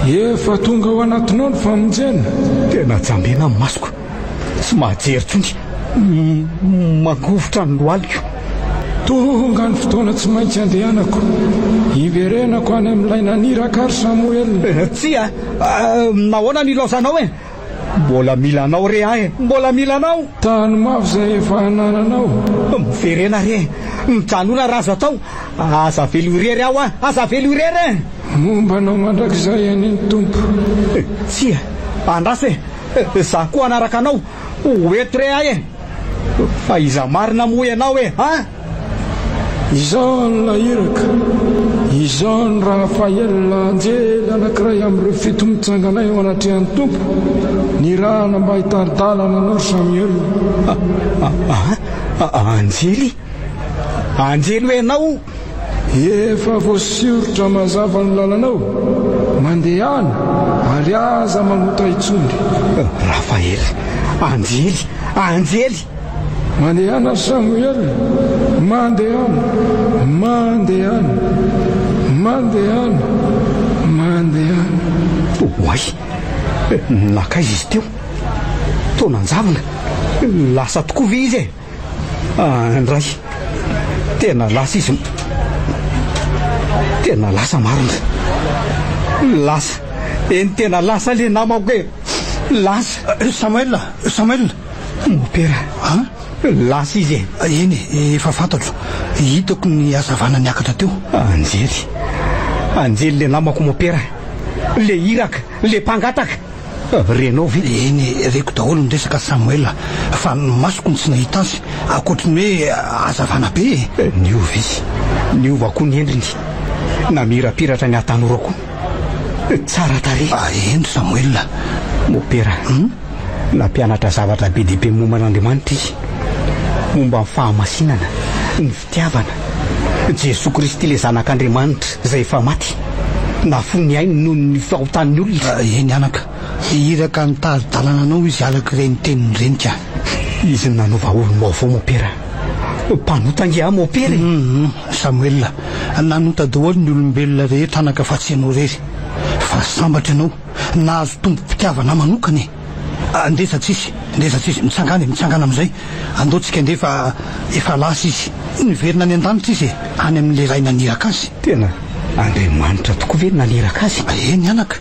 Efa tonga ao anatinao ny famonjena. Tena jambena ny masoko. Tsy mahajery intsony. Mangovitra ny lohaliko. Tonga ny fotoana tsy maintsy andehanako. Hiverenako any amin'ilay naniraka ahy ry Samoela. Tsia! Nahoana no ilaozanao e? Mbola mila anao re aho e! Mbola mila anao! Tany mafy izay efa anananao. Miverena re! Mijanona raha azo atao! Aza avela ho irery aho a! Aza avela ho irery e! Momba anao mandrakizay anie ny Tompo. Tsia! Andraso e! Izaho koa hanaraka anao! Ho eto re aho e! Fa iza marina moa ianao e? A! Izaho no nahiraka. Izaho no Rafaela, anjely anankiray amin'ireo fito mitsangana eo anatrehan'ny Tompo, nirahana mba hitari-dalana anao, ry Samuel. A, anjely? Anjely hoe ianao? Efa voasioritra mazava ny lalanao. Mandehana, ary aza manota intsony. Rafaela, anjely, anjely! Mandehana Samuel, mandehana, mandehana, mandehana, mandehana. Oay! Nankaiza izy teo? Toa nanjavona. Lasa tokoa ve izy e? Andray! Tena lasa izy. Tena lasa marina. Lasa. Eny tena lasa le namako e. Lasa. Samuel, Samuel. Mopera. An? Lasa izy e. Eny e, efa fantatro. Hitako ny hazavana niakatra teo. Anjely. Anjely le namako mopera. Le iraka, le mpangataka. Renao ve? Eny, reko daholo ny resaka Samoela, fa ny masoko no tsy nahita azy, ankoatry ny hoe hazavana be e! Niova izy, niova koa ny endriny, namirapiratra ny hatanora koa. Tsara tarehy. Eny ry Samoela. Mopera, nampianatra zavatra be dia be momba an'Andriamanitra izy, momba ny fahamasinana, ny fitiavana. Jesoa Kristy ilay Zanak'Andriamanitra izay efa maty, nafoy ny ainy noho ny fahotan'ny olona. Eny anaka, iraka nitari-dalana anao izy araka ireny teniny ireny ka. Izy no nanova olom-baovao mopera. Mpanota ange aho mopera e! Hum, Samoela, nanota daholo ny olombelona rehetra anaka fa tsy ianao irery. Fa sambatra ianao, nahazo tombom-pitiavana manokana e! Ndeza tsisy, ndeza tsisy, mitsangàna e, mitsangàna amin'izay, andao tsika andeha fa efa lasa izy, niverina any an-danitra izy e, any amin'ilay Ray naniraka azy. Tena Andriamanitra tokoa ve no naniraka azy? Eny anaka.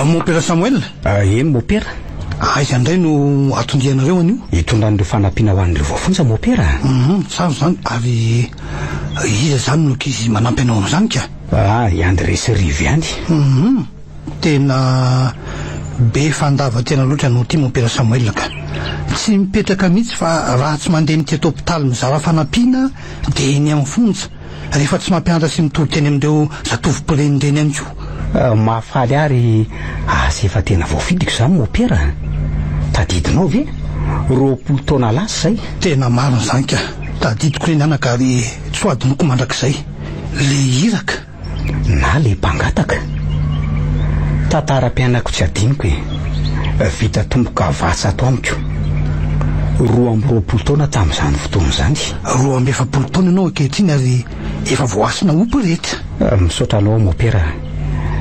Mompera Samuel? Eny Mompera. Aiza indray no atondianareo anio? Hitondra an'ireo fanampiana ho an'ireo voafonja Mompera. Hum, tsara izany. Ary iza izany no ankizy manampy anao amin'izany ka? Ah, i André sy Rivo ihany. Hum, tena be fandavan-tena loatra ianao ity Mompera Samuel ka. Tsy mipetraka mihitsy fa raha tsy mandeha mitety hopitaly mizara fanampiana dia eny amin'ny fonja. Rehefa tsy mampianatra sy mitory teny amin'ireo zatovo mpirenireny ihany koa. Mahafaly ahy ry asa efa tena voafidiko izany mopera a! Tadidinao ve? 20 taona lasa izay. Tena marina izany ka! Tadidiko ireny anaka ary tsy ho adinoko mandrakizay. Le iraka. Na le mpangataka. Tantaram-piainako tsy adinoko e! Vita tomboka vatsa ato amiko. 22 taona tamin'izany fotoana izany. 42 taona ianao ankehitriny ary efa voahasina ho pretra. Misaotra anao mopera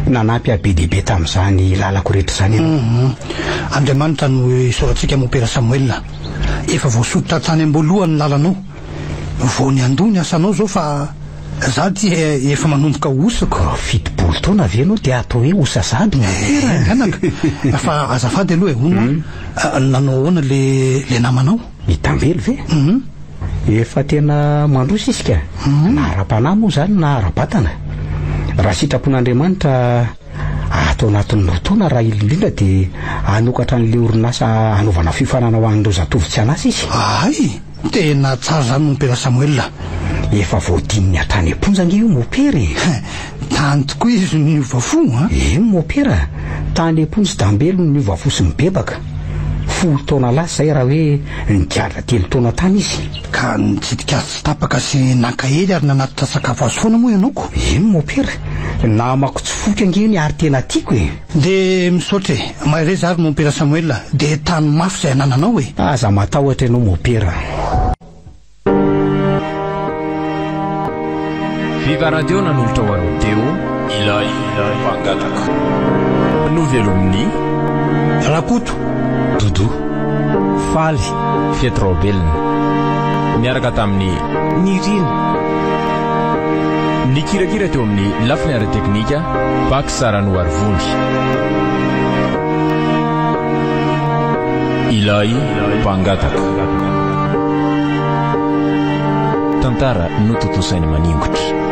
nanampy ahy be dia be tamin'izany lalako rehetra izany ianao. Hum, Andriamanitra no isaorantsika mopera Samoela. Efa voasoritra hatrany am-boalohany ny lalanao. Vao niandoha ny asanao izao fa za dia efa manomboka hosako. 70 taona ve ianao dia atao hoe osa sahady mopera? Eh, anaka. Fa azafady aloha e, hono hoa, nanao ahoana le le namanao? I Tambelo ve? Efa tena mandroso izy ka. Na ara-panahy moa izany na ara-batana. Raha sitrapon'Andriamanitra ato anatin'ny roa taona raha ela indrindra dia hanokatra an'ilay orinasa hanaovana fiofanana ho an'ireo zatovo tsy an'asa izy. Hay! Tena tsara izany Mompera Samoela. Efa voadininy hatrany am-ponja ange io Mopera e! Tany tokoa izy no niova fo an! Eny Mopera, tany am-ponja Dambelo no niova fo sy nibebaka. Folo taona lasa izay raha hoe nigadra telo taona tany izy. Ka nitsidika azy tsy tapaka sy nankahery ary nanatitra sakafo azy foana moa ianao ko? Eny mopera, namako tsy foiko ange iny ary tena tiako e! Dia misaotra e! Mahereza ary mompera Samoela, dia tano mafy izay anananao e! Aza matahotra ianao mopera. Viva Radio nanolotra ho anao teo ilay mpangataka. Novelomin'i. Rakoto. Doudou. Faly. Fety Raobelina. Niaraka tamin'i. Nirina. Nikirakira teo amin'ny lafiny ara-teknika, Pax Ranoarivony. Ilay mpangataka. Tantara notontosain'i Maningotra.